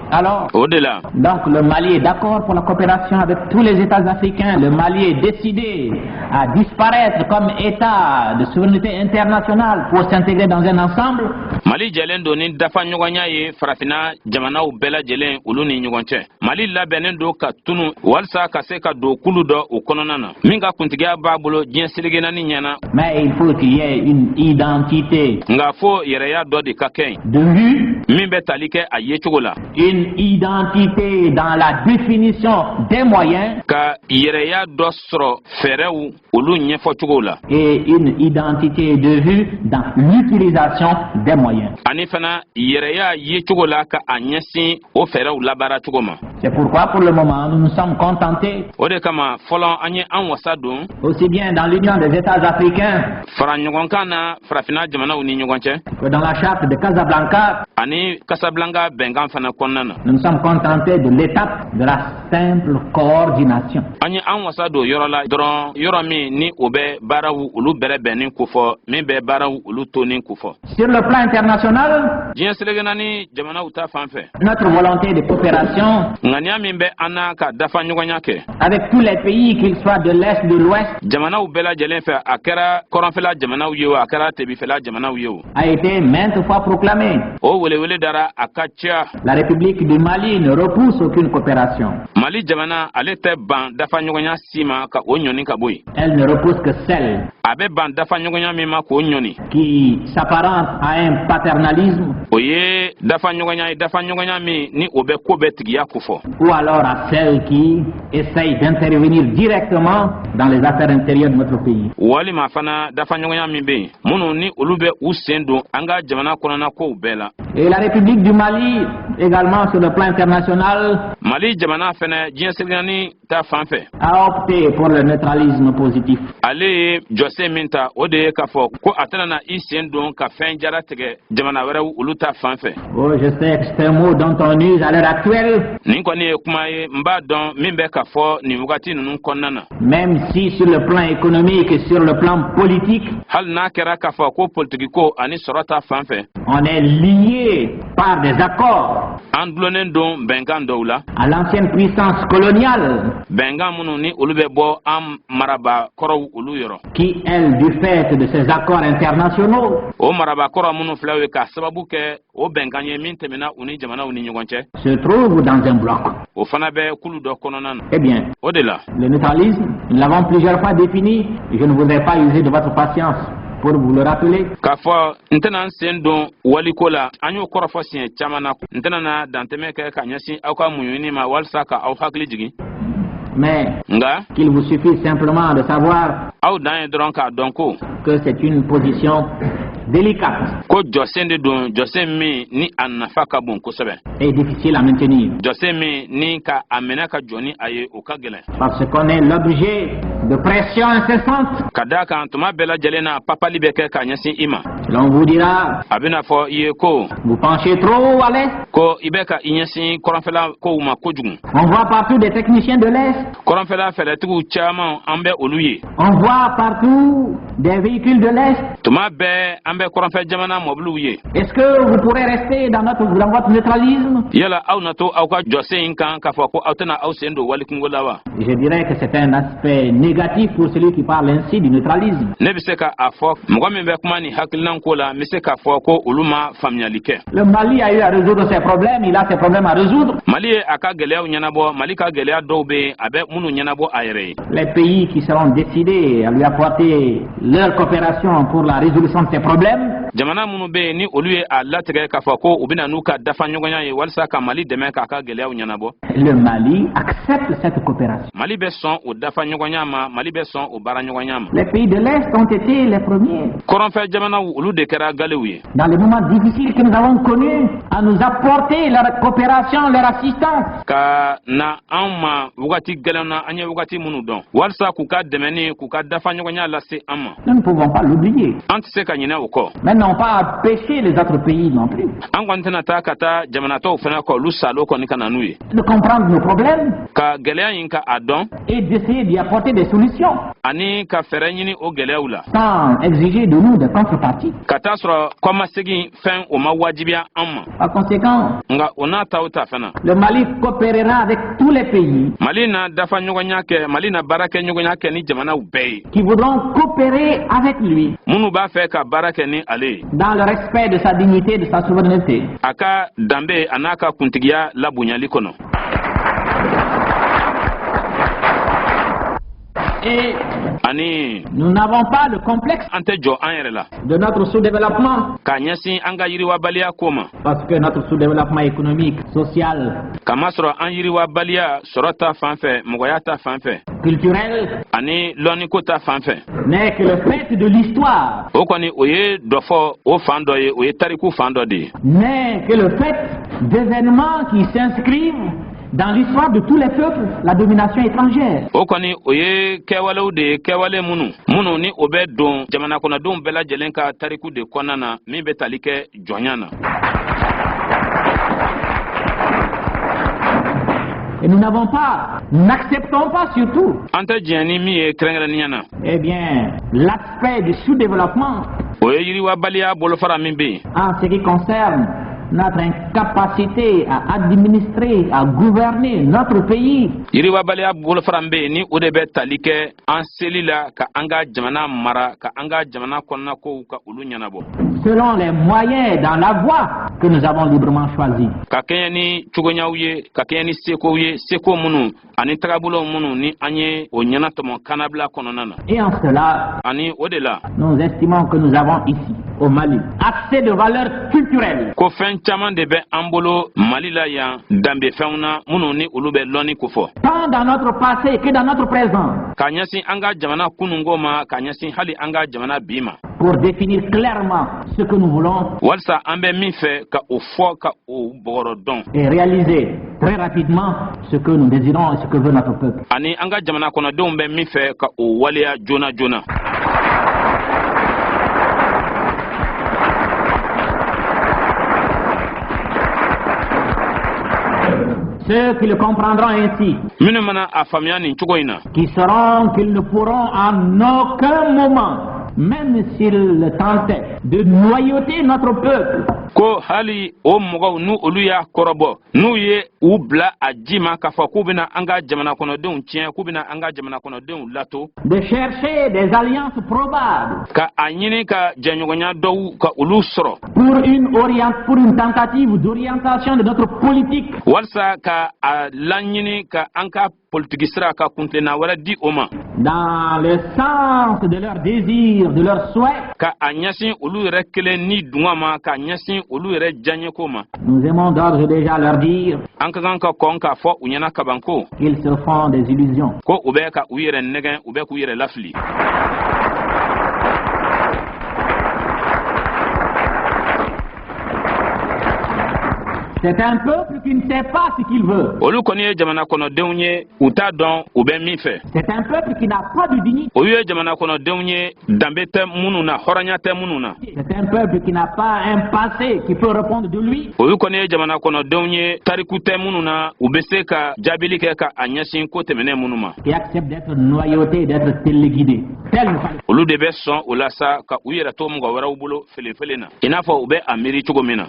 Alors, O de la, donc le Mali est d'accord pour la coopération avec tous les États africains. Le Mali est décidé à disparaître comme État de souveraineté internationale pour s'intégrer dans un ensemble. Mali jɛlen don ni dafa ɲɔgɔnya ye farafinna jamanaw bɛɛ lajɛlen olu ni ɲɔgɔn cɛ. Mali labɛnnen don ka tunu walisa ka se ka don kulu dɔ o kɔnɔna na min ka kuntigiya b'a bolo diɲɛ seleke naani ɲɛna. Mais il faut qu'il y ait une identité Nka fo yɛrɛya dɔ de ka kɛ yen de vue, min bɛ tali kɛ a yecogo la, une identité dans la définition des moyens ka yɛrɛya dɔ sɔrɔ fɛɛrɛw olu ɲɛfɔcogo la, et une identité de vue dans l'utilisation des moyens. Ani fana yɛrɛya yecogo la ka a ɲɛsin o fɛɛrɛw labaara cogo ma. C'est pourquoi pour le moment nous nous sommes contentés, O de kama fɔlɔ an ye an wasa don aussi bien dans l'Union des États africains fara ɲɔgɔnkan na farafinna jamanaw ni ɲɔgɔn cɛ, que dans la charte de Casablanca, ani Kasabilanka bɛnkan fana kɔnɔna na. nous nous sommes contentés de l'étape de la simple coordination. An ye an wasa don yɔrɔ la dɔrɔn, yɔrɔ min ni o bɛ baaraw olu bɛrɛbɛnni kofɔ, min bɛ baaraw olu toni kofɔ. Sur le plan international, Diɲɛ seleke naani jamanaw ta fan fɛ, notre volonté de coopération ŋaniya min bɛ an na ka dafa ɲɔgɔnya kɛ avec tous les pays, qu'ils soient de l'Est, de l'Ouest, jamanaw bɛɛ lajɛlen fɛ, a kɛra kɔrɔnfɛla jamanaw ye o, a kɛra tebifɛla jamanaw ye o, a été maintes fois proclamée. o welewele dara a ka ca. La République du Mali ne repousse aucune coopération. Mali jamana, ale tɛ ban dafa ɲɔgɔnya si ma ka o ɲɔni ka bɔ yen. Elle ne repousse que celle A bɛ ban dafa ɲɔgɔnya min ma k'o ɲɔni, qui s'apparente à un paternalisme o ye dafa ɲɔgɔnya ye, dafa ɲɔgɔnya min ni o bɛ ko bɛɛ tigiya kofɔ, ou alors à celle qui essaye d'intervenir directement dans les affaires intérieures de notre pays. Walima fana dafa ɲɔgɔnya min bɛ yen, minnu ni olu bɛ u sen don an ka jamana kɔnɔna kow bɛɛ la. Et la République du Mali, également sur le plan international, Mali jamana fɛnɛ, diɲɛ seleke naani ta fan fɛ, a opté pour le neutralisme positif. ale ye jɔsen min ta, o de ye k'a fɔ ko a tɛna na i sen don ka fɛn jara tigɛ jamana wɛrɛw olu ta fan fɛ. Oh, je sais que c'est un mot dont on use à l'heure actuelle, Nin kɔni ye kuma ye, n b'a dɔn min bɛ ka fɔ nin wagati ninnu kɔnɔna na, même si sur le plan économique et sur le plan politique, hali n'a kɛra k'a fɔ ko politikiko ani sɔrɔ ta fan fɛ, on est lié par des accords an dulonnen don bɛnkan dɔw la, à l'ancienne puissance coloniale bɛnkan minnu ni olu bɛ bɔ an maraba kɔrɔw olu yɔrɔ, qui, elle, du fait de ces accords internationaux, o maraba kɔrɔ minnu filɛ ye, k'a sababu kɛ o bɛnkan ye min tɛmɛna u ni jamanaw ni ɲɔgɔn cɛ, se trouve dans un bloc. o fana bɛ kulu dɔ kɔnɔna na. Eh bien, O de la, le neutralisme, nous l'avons plusieurs fois défini, et je ne voudrais pas user de votre patience pour vous le rappeler. K'a fɔ n tɛna n sen don waliko la, an y'o kɔrɔfɔ siɲɛ caman na, n tɛna na dantɛmɛ kɛ ka ɲɛsin aw ka muɲuni ma walisa ka aw hakili jigin. Mais Nka qu'il vous suffit simplement de savoir aw dan ye dɔrɔn k'a dɔn ko que c'est une position délicate ko jɔsen de don, jɔsen min ni a nafa ka bon kosɛbɛ, et difficile à maintenir. jɔsen min ni ka a minɛ ka jɔ ni a ye, o ka gɛlɛn. Parce qu'on est l'objet de pressions incessantes. Ka d'a kan tuma bɛɛ lajɛlen na, papali bɛ kɛ ka ɲɛsin i ma. L'on vous dira, A bɛna fɔ i ye ko vous penchez trop à l'Est. ko i bɛ ka i ɲɛsin kɔrɔnfɛla kow ma kojugu. On voit partout des techniciens de l'Est. Kɔrɔnfɛla fɛɛrɛtigiw caman, an bɛ olu ye. On voit partout des véhicules de l'Est. Tuma bɛɛ an bɛ kɔrɔnfɛ jamana mɔbiliw ye. Est-ce que vous pourrez rester dans votre neutralisme? Yala aw na to aw ka jɔsen in kan k'a fɔ ko aw tɛna aw sen don walikungo la wa? Je dirais que c'est un aspect négatif pour celui qui parle ainsi du neutralisme. Ne bɛ se ka a fɔ mɔgɔ min bɛ kuma ni hakilina kan ko la, n bɛ se k'a fɔ ko olu ma faamuyali kɛ. Le Mali a eu à résoudre ses problèmes, il a ses problèmes à résoudre. Mali ye a ka gɛlɛyaw ɲɛnabɔ. Mali ka gɛlɛya dɔw bɛ yen, a bɛ minnu ɲɛnabɔ a yɛrɛ ye. Les pays qui seront décidés à lui apporter leur coopération pour la résolution de ces problèmes Jamana minnu bɛ yen, ni olu ye a latigɛ k'a fɔ ko u bɛna n'u ka dafa ɲɔgɔnya ye walasa ka Mali dɛmɛ k'a ka gɛlɛyaw ɲɛnabɔ, Le Mali accepte cette coopération. Mali bɛ sɔn o dafa ɲɔgɔnya ma, Mali bɛ sɔn o baara ɲɔgɔnya ma. Les pays de l'Est ont été les premiers, Kɔrɔnfɛ jamanaw, olu de kɛra galew ye, dans les moments difficiles que nous avons connus, à nous apporter leur coopération, leur assistance. ka na anw ma wagati gɛlɛn na, an ye wagati minnu dɔn, walasa k'u ka dɛmɛni, k'u ka dafa ɲɔgɔnya lase an ma. Nous ne pouvons pas l'oublier. An tɛ se ka ɲinɛ o kɔ. Mais non pas empêcher les autres pays non plus An kɔni tɛna taa ka taa jamana tɔw fana kɔ, olu salo kɔni ka na n'u ye, de comprendre nos problèmes ka gɛlɛya in ka a dɔn et d'essayer d'y apporter des solutions ani ka fɛɛrɛ ɲini o gɛlɛyaw la, sans exiger de nous des contreparties. ka taa sɔrɔ kɔmasegin fɛn o ma wajibiya an ma. Par conséquent, Nka o n'a ta o ta fana, le Mali coopérera avec tous les pays Mali na dafa ɲɔgɔnya kɛ, Mali na baara kɛ ɲɔgɔnya kɛ ni jamanaw bɛɛ ye qui voudront coopérer avec lui minnu b'a fɛ ka baara kɛ ni ale ye, dans le respect de sa dignité et de sa souveraineté. a ka danbe a n'a ka kuntigiya labonyali kɔnɔ. Et Ani nous n'avons pas le complexe an tɛ jɔ an yɛrɛ la de notre sous-développement, k'a ɲɛsin an ka yiriwabaliya ko ma, parce que notre sous-développement économique, social, kamasɔrɔ an yiriwabaliya sɔrɔ ta fan fɛ, mɔgɔya ta fan fɛ, culturel, ani lɔnniko ta fan fɛ, n'est que le fait de l'histoire, o kɔni o ye dɔfɔ o fan dɔ ye, o ye tariku fan dɔ de ye, n'est que le fait d'événements qui s'inscrivent dans l'histoire de tous les peuples, la domination étrangère. O kɔni o ye kɛwalew de ye, kɛwale minnu ni o bɛ don jamana kɔnɔdenw bɛɛ lajɛlen ka tariku de kɔnɔna na, min bɛ tali kɛ jɔnya na. Et nous n'avons pas, n'acceptons pas surtout, An tɛ diɲɛ ni min ye kɛrɛnkɛrɛnnenya na, eh bien, l'aspect du sous-développement o ye yiriwabaliya bolofara min bɛ yen en ce qui concerne notre incapacité à administrer, à gouverner notre pays. Yiriwabaliya bolofara min bɛ yen, ni o de bɛ tali kɛ an seli la ka an ka jamana mara, ka an ka jamana kɔnɔna kow ka olu ɲɛnabɔ selon les moyens dans la voie que nous avons librement choisie. ka kɛɲɛ ni cogoyaw ye, ka kɛɲɛ ni sekow ye, seko minnu ani tagabolo minnu ni an ye o ɲɛnatɔmɔ kannabila kɔnɔna na. Et en cela, Ani o de la, nous estimons que nous avons ici, au Mali, assez de valeurs culturelles ko fɛn caman de bɛ an bolo Mali la yan, danbefɛnw na minnu ni olu bɛ lɔnni kofɔ, tant dans notre passé que dans notre présent, k'a ɲɛsin an ka jamana kununko ma, k'a ɲɛsin hali an ka jamana bi ma, pour définir clairement ce que nous voulons walisa an bɛ min fɛ ka o fɔ, ka o bɔgɔrɔ dɔn, et réaliser très rapidement ce que nous désirons et ce que veut notre peuple. ani an ka jamana kɔnɔdenw bɛ min fɛ, ka o waleya joona joona. Ceux qui le comprendront ainsi, Minnu mana a faamuya nin cogo in na, qui sauront qu'ils ne pourront en aucun moment, même s'ils le tentaient, de noyauter notre peuple, ko hali o mɔgɔw n'u olu y'a kɔrɔbɔ, n'u ye u bila a ji ma k'a fɔ k'u bɛna an ka jamana kɔnɔdenw tiɲɛ, k'u bɛna an ka jamana kɔnɔdenw lato, de chercher des alliances probables ka a ɲini ka jɛɲɔgɔnya dɔw ka olu sɔrɔ pour une tentative d'orientation de notre politique walisa ka a laɲini ka an ka politiki sira ka kuntilenna wɛrɛ di o ma, dans le sens de leurs désirs, de leurs souhaits, ka a ɲɛsin olu yɛrɛ kelen ni dungɔ ma, ka ɲɛsin olu yɛrɛ diyaɲɛko ma, nous aimons d'ores et déjà leur dire an ka kan ka kɔn k'a fɔ u ɲɛna kaban ko qu'ils se font des illusions. ko u bɛ ka u yɛrɛ nɛgɛn, u bɛ k'u yɛrɛ lafili. C'est un peuple qui ne sait pas ce qu'il veut. Olu kɔni ye jamana kɔnɔdenw ye, u t'a dɔn u bɛ min fɛ. C'est un peuple qui n'a pas de dignité. Olu ye jamana kɔnɔdenw ye, danbe tɛ minnu na, hɔrɔnya tɛ minnu na. C'est un peuple qui n'a pas un passé qui peut répondre de lui. Olu kɔni ye jamana kɔnɔdenw ye, tariku tɛ minnu na, u bɛ se ka jaabili kɛ ka a ɲɛsin ko tɛmɛnen minnu ma. Qui accepte d'être noyauté, d'être téléguidé. Tel n'est pas le Olu de bɛ sɔn o la sa ka u yɛrɛ to mɔgɔ wɛrɛw bolo felefele na, i n'a fɔ u bɛ a miiri cogo min na.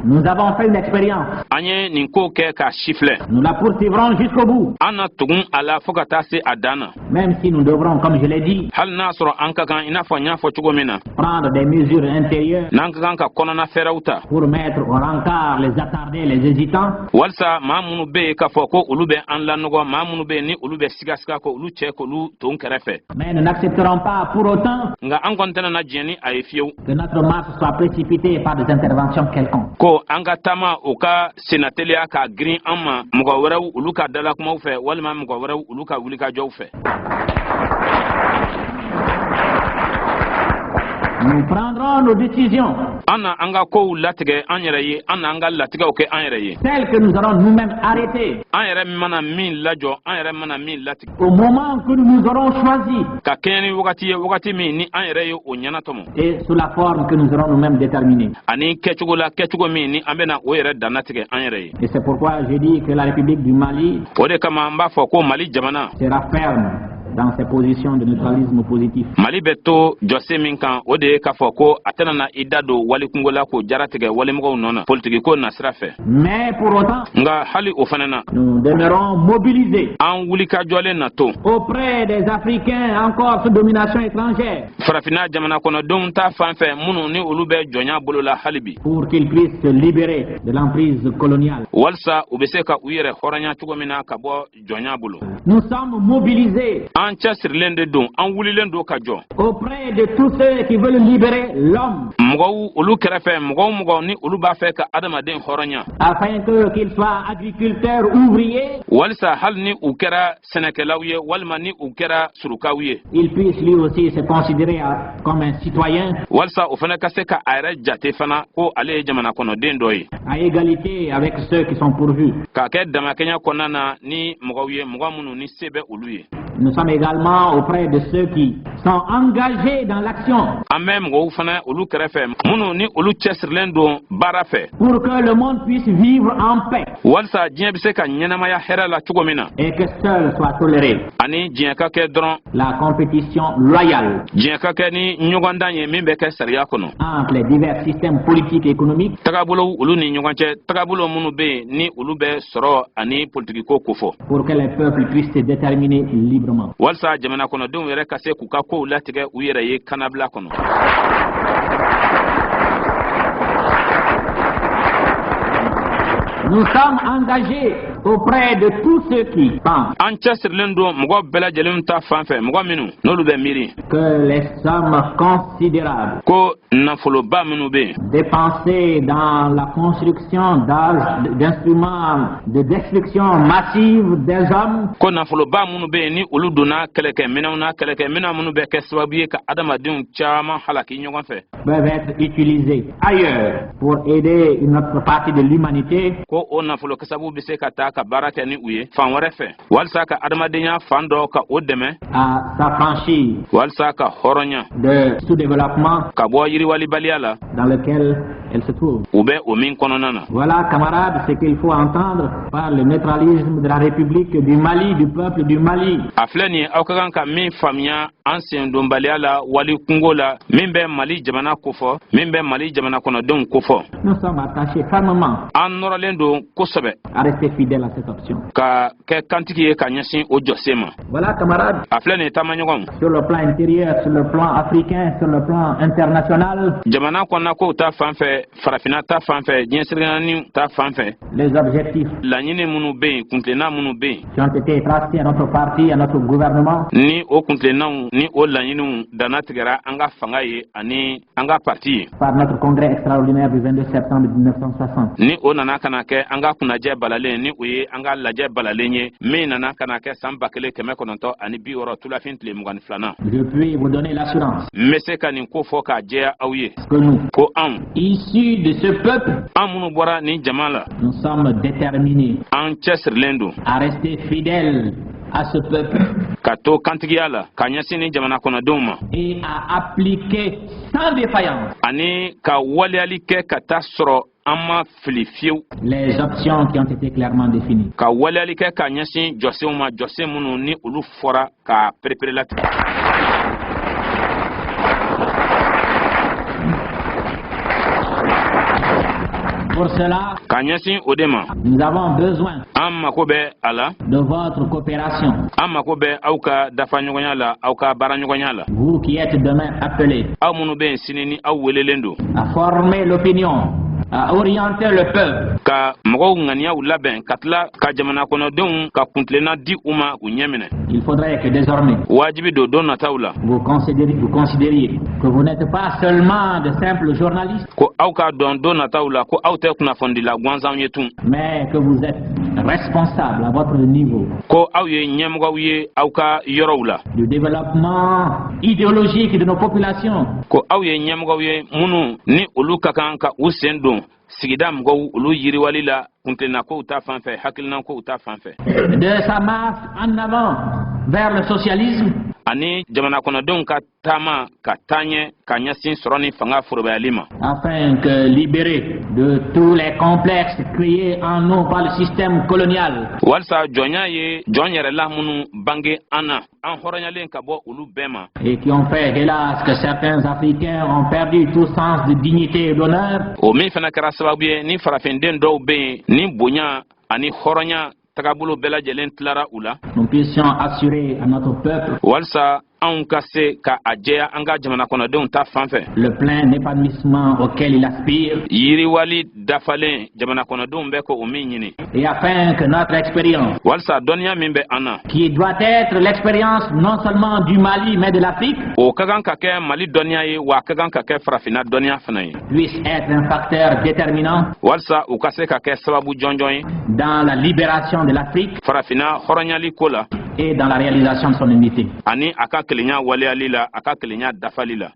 Nous avons fait une expérience. An ye nin kow kɛ k'a sifilɛ. Nous la poursuivrons jusqu'au bout. An na tugun a la fɔɔ ka taa se a dan na. Même si nous devrons, comme je l'ai dit, Hali n'a sɔrɔ an ka kan, i n'a fɔ n y'a fɔ cogo min na, prendre des mesures intérieures n'an ka kan ka kɔnɔna fɛɛrɛw ta pour mettre au rencard les attardés, les hésitants, walisa maa minnu bɛ yen k'a fɔ ko olu bɛ an lanɔgɔ, maa minnu bɛ yen ni olu bɛ sigasiga, ko olu cɛ k'olu ton kɛrɛfɛ. Mais nous n'accepterons pas pour autant Nka an kɔni tɛna na diɲɛ ni a ye fiyewu que notre marche soit précipitée par des interventions quelconques. ko an ka taama o ka sennateliya ka girin an ma mɔgɔ wɛrɛw olu ka dalakumaw fɛ, walima mɔgɔ wɛrɛw olu ka wulikajɔw fɛ. Nous prendrons nos décisions, An na an ka kow latigɛ an yɛrɛ ye, an na an ka latigɛw kɛ an yɛrɛ ye, celles que nous aurons nous-mêmes arrêtées an yɛrɛ mana min lajɔ, an yɛrɛ mana min latigɛ, au moment que nous nous aurons choisi ka kɛɲɛ ni wagati ye, wagati min ni an yɛrɛ ye o ɲɛnatɔmɔ, et sous la forme que nous aurons nous-mêmes déterminée. ani kɛcogo la, kɛcogo min ni an bɛna o yɛrɛ dannatigɛ an yɛrɛ ye. Et c'est pourquoi je dis que la République du Mali O de kama n b'a fɔ ko Mali jamana sera ferme dans ses positions de neutralisme positif. Mali bɛ to jɔsen min kan, o de ye k'a fɔ ko a tɛna na i da don walikungo la k'o jaratigɛ walimɔgɔw nɔ na politikiko nasira fɛ. Mais pour autant, Nka hali o fana na, nous demeurons mobilisés an wulikajɔlen na to auprès des Africains encore sous domination étrangère Farafinna jamana kɔnɔdenw ta fan fɛ, minnu ni olu bɛ jɔnya bolo la hali bi, pour qu'ils puissent se libérer de l'emprise coloniale. walisa u bɛ se ka u yɛrɛ hɔrɔnya cogo min na ka bɔ jɔnya bolo. Nous sommes mobilisés An cɛsirilen de don, an wulilen don ka jɔ auprès de tous ceux qui veulent libérer l'homme mɔgɔw olu kɛrɛfɛ, mɔgɔ o mɔgɔ ni olu b'a fɛ ka adamaden hɔrɔnya, afin que qu'ils soient agriculteurs, ouvriers, walisa hali ni u kɛra sɛnɛkɛlaw ye, walima ni u kɛra surukaw ye, il puisse lui aussi se considérer comme un citoyen walisa o fana ka se ka a yɛrɛ jate fana ko ale ye jamana kɔnɔden dɔ ye, à égalité avec ceux qui sont pourvus. k'a kɛ damakɛɲɛ kɔnɔna na ni mɔgɔw ye, mɔgɔ minnu ni se bɛ olu ye. Nous sommes également auprès de ceux qui sont engagés dans l'action An bɛ mɔgɔw fana olu kɛrɛfɛ minnu ni olu cɛsirilen don baara fɛ pour que le monde puisse vivre en paix walisa diɲɛ bɛ se ka ɲɛnamaya hɛrɛ la cogo min na, et que seule soit tolérée ani diɲɛ ka kɛ dɔrɔn la compétition loyale diɲɛ ka kɛ ni ɲɔgɔndan ye min bɛ kɛ sariya kɔnɔ entre les divers systèmes politiques et économiques tagabolow olu ni ɲɔgɔn cɛ, tagabolo minnu bɛ yen ni olu bɛ sɔrɔ ani politikiko kofɔ, pour que les peuples puissent se déterminer librement. walisa jamana kɔnɔdenw yɛrɛ ka se k'u ka kow latigɛ u yɛrɛ ye kannabila kɔnɔ. Nous sommes engagés auprès de tous ceux qui pensent An cɛsirilen don mɔgɔ bɛɛ lajɛlen ta fan fɛ, mɔgɔ minnu n'olu bɛ miiri que les sommes considérables ko nafoloba minnu bɛ yen dépensées dans la construction d'instruments de destruction massive des hommes ko nafoloba minnu bɛ yen ni olu donna kɛlɛkɛminɛnw na, kɛlɛkɛminɛn minnu bɛ kɛ sababu ye ka adamadenw caman halaki ɲɔgɔn fɛ, peuvent être utilisées ailleurs pour aider une autre partie de l'humanité ko o nafolo kasabu bɛ se ka taa ka baara kɛ ni u ye fan wɛrɛ fɛ, walisa ka adamadenya fan dɔ ka o dɛmɛ à s'affranchir walisa ka hɔrɔnya de sous-développement ka bɔ yiriwalibaliya la dans lequel elle se trouve. u bɛ o min kɔnɔna na. Voilà, camarades, ce qu'il faut entendre par le neutralisme de la République du Mali, du peuple du Mali. A filɛ nin ye, aw ka kan ka min faamuya an sendonbaliya la wali kungo la min bɛ Mali jamana kofɔ, min bɛ Mali jamana kɔnɔdenw kofɔ. Nous sommes attachés fermement An nɔrɔlen don kosɛbɛ à rester fidèles à cette option. ka kɛ kantigi ye ka ɲɛsin o jɔsen ma. Voilà, camarades, A filɛ nin ye, taamaɲɔgɔnw, sur le plan intérieur, sur le plan africain, sur le plan international, jamana kɔnɔna kow ta fan fɛ, Farafinna ta fan fɛ, diɲɛ seleke ta fan fɛ, les objectifs laɲini minnu bɛ yen, kuntilenna minnu bɛ yen qui ont été tracés à notre parti, à notre gouvernement, ni o kuntilennaw ni o laɲiniw dannatigɛra an ka fanga ye ani an ka parti ye par notre congrès extraordinaire du 22 septembre 1960. ni o nana ka na kɛ an ka kunnajɛ balalen, ni o ye an ka lajɛ balalen ye min nana ka na kɛ san 1960 tulafin tile 22nan, Je puis vous donner l'assurance n bɛ se ka nin ko fɔ k'a jɛya aw ye que nous, ko anw, issus de ce peuple, an minnu bɔra nin jama la, nous sommes déterminés an cɛsirilen don à rester fidèles à ce peuple ka to kantigiya la ka ɲɛsin ni jamana kɔnɔdenw ma et à appliquer sans défaillance ani ka waleyali kɛ ka taa sɔrɔ an ma fili fiyewu les options qui ont été clairement définies. ka waleyali kɛ ka ɲɛsin jɔsenw ma, jɔsen minnu ni olu fɔra ka pereperelatigɛ. Pour cela, Ka ɲɛsin o de ma, nous avons besoin an mako bɛ a la, de votre coopération. An mako bɛ aw ka dafaɲɔgɔnya la, aw ka baaraɲɔgɔnya la. Vous qui êtes demain appelés Aw minnu bɛ yen sini ni aw welelen don à former l'opinion, à orienter le peuple, ka mɔgɔw ŋaniyaw labɛn, ka tila ka jamana kɔnɔdenw ka kuntilenna di u ma k'u ɲɛ minɛ, il faudrait que désormais wajibi don don nataw la vous considériez que vous n'êtes pas seulement de simples journalistes, ko aw k'a dɔn don nataw la ko aw tɛ kunnafonidila gansanw ye tun, mais que vous êtes responsables à votre niveau ko aw ye ɲɛmɔgɔw ye aw ka yɔrɔw la, du développement idéologique de nos populations, ko aw ye ɲɛmɔgɔw ye minnu ni olu ka kan ka u sen don sigida mɔgɔw olu yiriwali la, kuntilennakow ta fan fɛ, hakilinakow ta fan fɛ, de sa marche en avant vers le socialisme ani jamana kɔnɔdenw ka taama ka taa ɲɛ ka ɲɛsin sɔrɔ ni fanga forobayali ma, afin que, libérés de tous les complexes créés en nous par le système colonial, walisa jɔnya ye jɔn yɛrɛla minnu bange an na, an hɔrɔnyalen ka bɔ olu bɛɛ ma, et qui ont fait, hélas, que certains Africains ont perdu tout sens de dignité et d'honneur, o min fana kɛra sababu ye ni farafinden dɔw bɛ yen ni bonya ani hɔrɔnya tagabolo bɛɛ lajɛlen tilara u la, nous puissions assurer à notre peuple walisa anw ka se ka a jɛya an ka jamana kɔnɔdenw ta fan fɛ le plein épanouissement auquel il aspire yiriwali dafalen jamana kɔnɔdenw bɛ ko o min ɲini, et afin que notre expérience, walisa dɔnniya min bɛ an na, qui doit être l'expérience non seulement du Mali mais de l'Afrique, o ka kan ka kɛ Mali dɔnniya ye, wa a ka kan ka kɛ farafinna dɔnniya fana ye, puisse être un facteur déterminant walisa u ka se ka kɛ sababu jɔnjɔn ye dans la libération de l'Afrique farafinna hɔrɔnyali ko la et dans la réalisation de son unité. ani a ka kelenya waleyali la, a ka kelenya dafali la.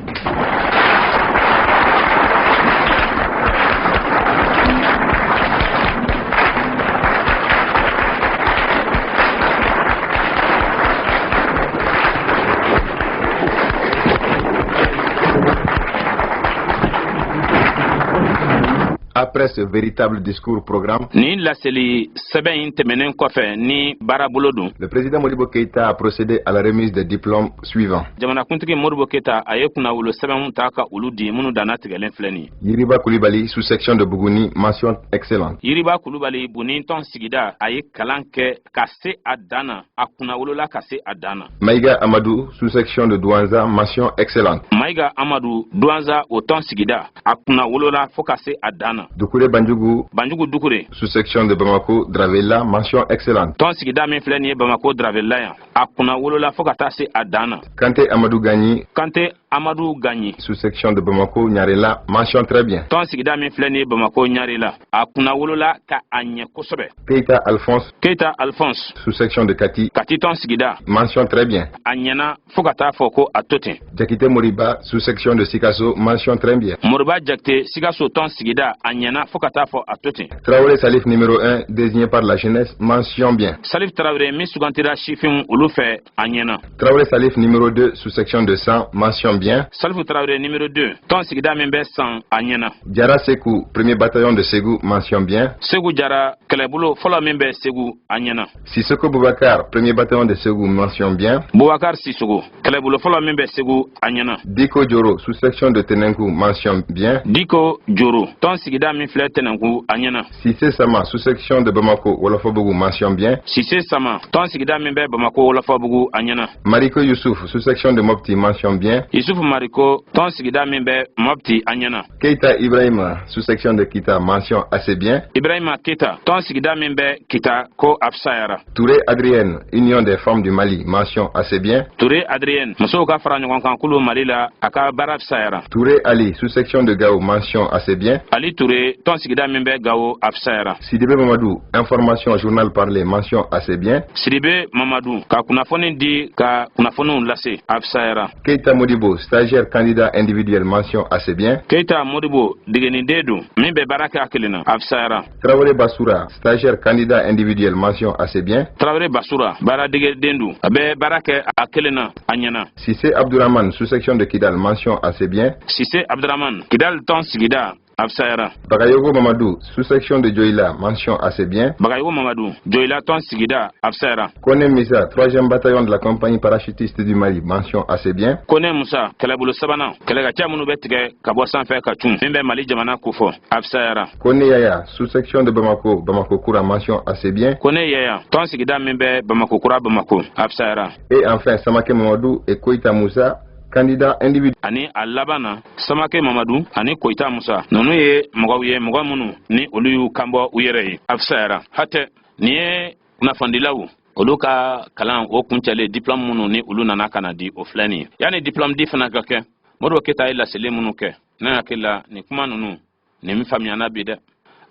Après ce véritable discours programme, Nin laseli sɛbɛn in tɛmɛnen kɔfɛ ni baarabolo don, le président Modibo Keïta a procédé à la remise des diplômes suivants. Jamanakuntigi Modibo Keyita a ye kunnawolo sɛbɛnw ta ka olu di minnu danna tigɛlen filɛ nin ye. Yiriba Koulibaly, sous-section de Bougouni, mention excellente. Yiriba Kulubali, Bunintɔn sigida, a ye kalan kɛ ka se a dan na, a kunnawolola ka se a dan na. Maïga Amadou, sous-section de Douentza, mention excellente. Mayiga Amadu, Duwanza o tɔn sigida, a kunnawolola fo ka se a dan na. Doucouré Bandjougou, Banjugu Dukure, sous-section de Bamako, Dravella, mention excellente. Tɔn sigida min filɛ nin ye Bamako Dravella yan, a kunnawolola fo ka taa se a dan na. Kanté Amadou Gagny, Kante Amadu Gaɲi, sous-section de Bamako, Niarela, mention très bien. Tɔn sigida min filɛ nin ye Bamako Ɲarela, a kunnawolola ka a ɲɛ kosɛbɛ. Keita Alphonse, Keita Alphonse, sous-section de Kati, Kati tɔn sigida, mention très bien. a ɲɛna fo ka taa fɔ ko a to ten. Diakité Moriba, sous-section de Sikasso, mention très bien. Moriba Jakite, Sikaso tɔn sigida, a ɲɛna fo ka taa fɔ a to ten. Traoré Salif numéro 1, désigné par la jeunesse, mention bien. Salif Tarawele min sugantira sifinw olu fɛ, a ɲɛna. Traoré Salif numéro 2, sous-section de 100, mention bien. Salifu Tarawele numéro 2, tɔn sigida min bɛ San, a ɲɛna. Diarra Sekou, premier bataillon de Ségou, mention bien. Segu Jara, kɛlɛbolo fɔlɔ min bɛ Segu, a ɲɛna. Sissoko Boubacar, premier bataillon de Ségou, mention bien. Bubakar Sisogo, kɛlɛbolo fɔlɔ min bɛ Segu, a ɲɛna. Diko Djoro, sous-section de Tenenkou, mention bien. Diko Joro, tɔn sigida min filɛ Tɛnɛnku, a ɲɛna. Sissé Sama, sous-section de Bamako, Wolofobougou, mention bien. Sise Sama, tɔn sigida min bɛ Bamako Wolofabugu, a ɲɛna. Mariko Youssouf, sous-section de Mopti, mention bien. Yusufu Mariko, tɔn sigida min bɛ Mopti, a ɲɛna. Keita Ibrahima, sous-section de Kita, mention assez bien. Ibrahima Keta, tɔn sigida min bɛ Kita, ko a fisayara. Touré Adrienne, Union des femmes du Mali, mention assez bien. Touré Adrienne, musow ka fara ɲɔgɔn kan kulu Mali la, a ka baara fisayara. Touré Ali, sous-section de Gao, mention assez bien. Ali Touré, tɔn sigida min bɛ Gawo, a fisayara. Sidibé Mamadou, information, journal parlé, mention assez bien. Sidibe Mamadu, ka kunnafoni di, ka kunnafoniw lase, a fisayara. Keita Modibo, stagiaire candidat individuel, mention assez bien. Keita Modibo, degeniden don min bɛ baara kɛ a kelen na, a fisayara. Traoré Bassoura, stagiaire candidat individuel, mention assez bien. Tarawele Basura, baaradegeden don, a bɛ baara kɛ a kelen na, a ɲɛna. Sissé Abdourahmane, sous-section de Kidal, mention assez bien. Sise Abdurahman, Kidal tɔn sigida, A fisayara. Bagayogo Mamadou, sous-section de Dioïla, mention assez bien. Bagayogo Mamadou, Dioïla tɔn sigida, a fisayara. Kone Missa, 3e bataillon de la compagnie parachutiste du Mali, mention assez bien. Kone Musa, kɛlɛbolo sabanan, kɛlɛkɛcɛ minnu bɛ tigɛ ka bɔ sanfɛ ka cun, min bɛ Mali jamana kofɔ, a fisayara. Kone Yaya, sous-section de Bamako, Bamako Koura, mention assez bien. Kone Yaya, tɔn sigida min bɛ Bamako Kura Bamako, a fisayara. Et enfin, Samake Mamadou et Koïta Moussa, candidats individuels. Ani a laban na, Samake Mamadu ani Koyita Musa, ninnu ye mɔgɔw ye, mɔgɔ minnu ni olu y'u kanbɔ u yɛrɛ ye, a fisayara. Hatɛ, nin ye kunnafonidilaw olu ka kalan o kuncɛlen, diplôme minnu ni olu nana ka na di, o filɛ nin ye. Yanni diplôme di fana ka kɛ, Modibo Keyita ye laseli minnu kɛ, ne hakili la nin kuma ninnu nin faamuyana bi dɛ.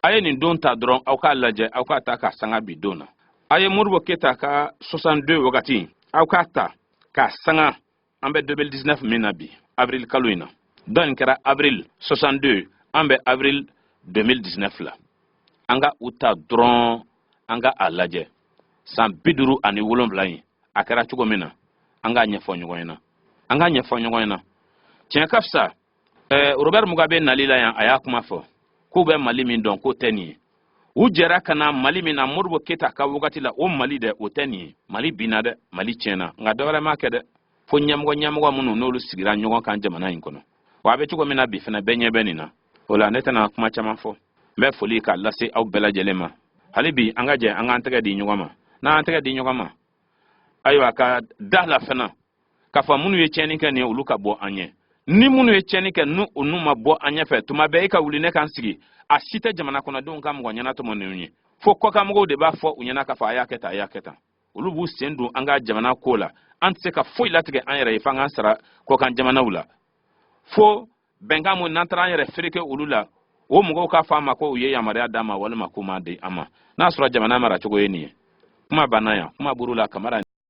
A ye nin don ta dɔrɔn, aw k'a lajɛ, aw k'a ta ka sanga bi don na. A ye Modibo Keyita ka 62 wagati, aw k'a ta k'a sanga an bɛ 2019 min na bi, avril kalo in na. Dɔ nin kɛra avril 62, an bɛ avril 2019 la. An ka u ta dɔrɔn, an ka a lajɛ san 57 in a kɛra cogo min na, an k'a ɲɛfɔ ɲɔgɔn ɲɛna, an k'a ɲɛfɔ ɲɔgɔn ɲɛna. Tiɲɛ ka fisa. Robert Mugabe nali la yan, a y'a kuma fɔ k'u bɛ Mali min dɔn, k'o tɛ nin ye. U jɛra ka na Mali min na Modibo Keyita ka wagati la, o Mali dɛ, o tɛ nin ye. Mali binna dɛ, Mali tiɲɛna, nka dɔwɛrɛ m'a kɛ dɛ, fo ɲɛmɔgɔ ɲɛmɔgɔ minnu n'olu sigira ɲɔgɔn kan jamana in kɔnɔ. Wa a bɛ cogo min na bi fana, bɛɛ ɲɛ bɛ nin na. O la ne tɛna kuma caman fɔ, n bɛ foli k'a lase aw bɛɛ lajɛlen ma. Hali bi an ka jɛ an k'an tɛgɛ di ɲɔgɔn ma. N'an tɛgɛ di ɲɔgɔn ma, ayiwa, ka da la fana k'a fɔ minnu ye tiɲɛni kɛ nin ye, olu ka bɔ an ɲɛ. Ni minnu ye tiɲɛni kɛ, n'u olu ma bɔ an ɲɛfɛ, tuma bɛɛ e ka wuli ne k'an sigi, a si tɛ jamana kɔnɔdenw ka mɔgɔ ɲɛnatɔmɔ ninnu ye. Fo kɔkanmɔgɔw de b'a fɔ u ɲɛna k'a fɔ a y'a kɛ tan, a y'a kɛ tan. Olu b'u sen don an ka jamana ko la. An tɛ se ka foyi latigɛ an yɛrɛ ye f'an k'an sara kɔkan jamanaw la. Fo bɛnkan mun n'an taara an yɛrɛ fereke olu la, o mɔgɔw k'a fɔ an ma ko u ye yamaruya d'an ma walima k'u m'a di an ma. N'a sɔrɔ jamana maracogo ye nin ye, kuma banna yan, kuma buru la Kamara.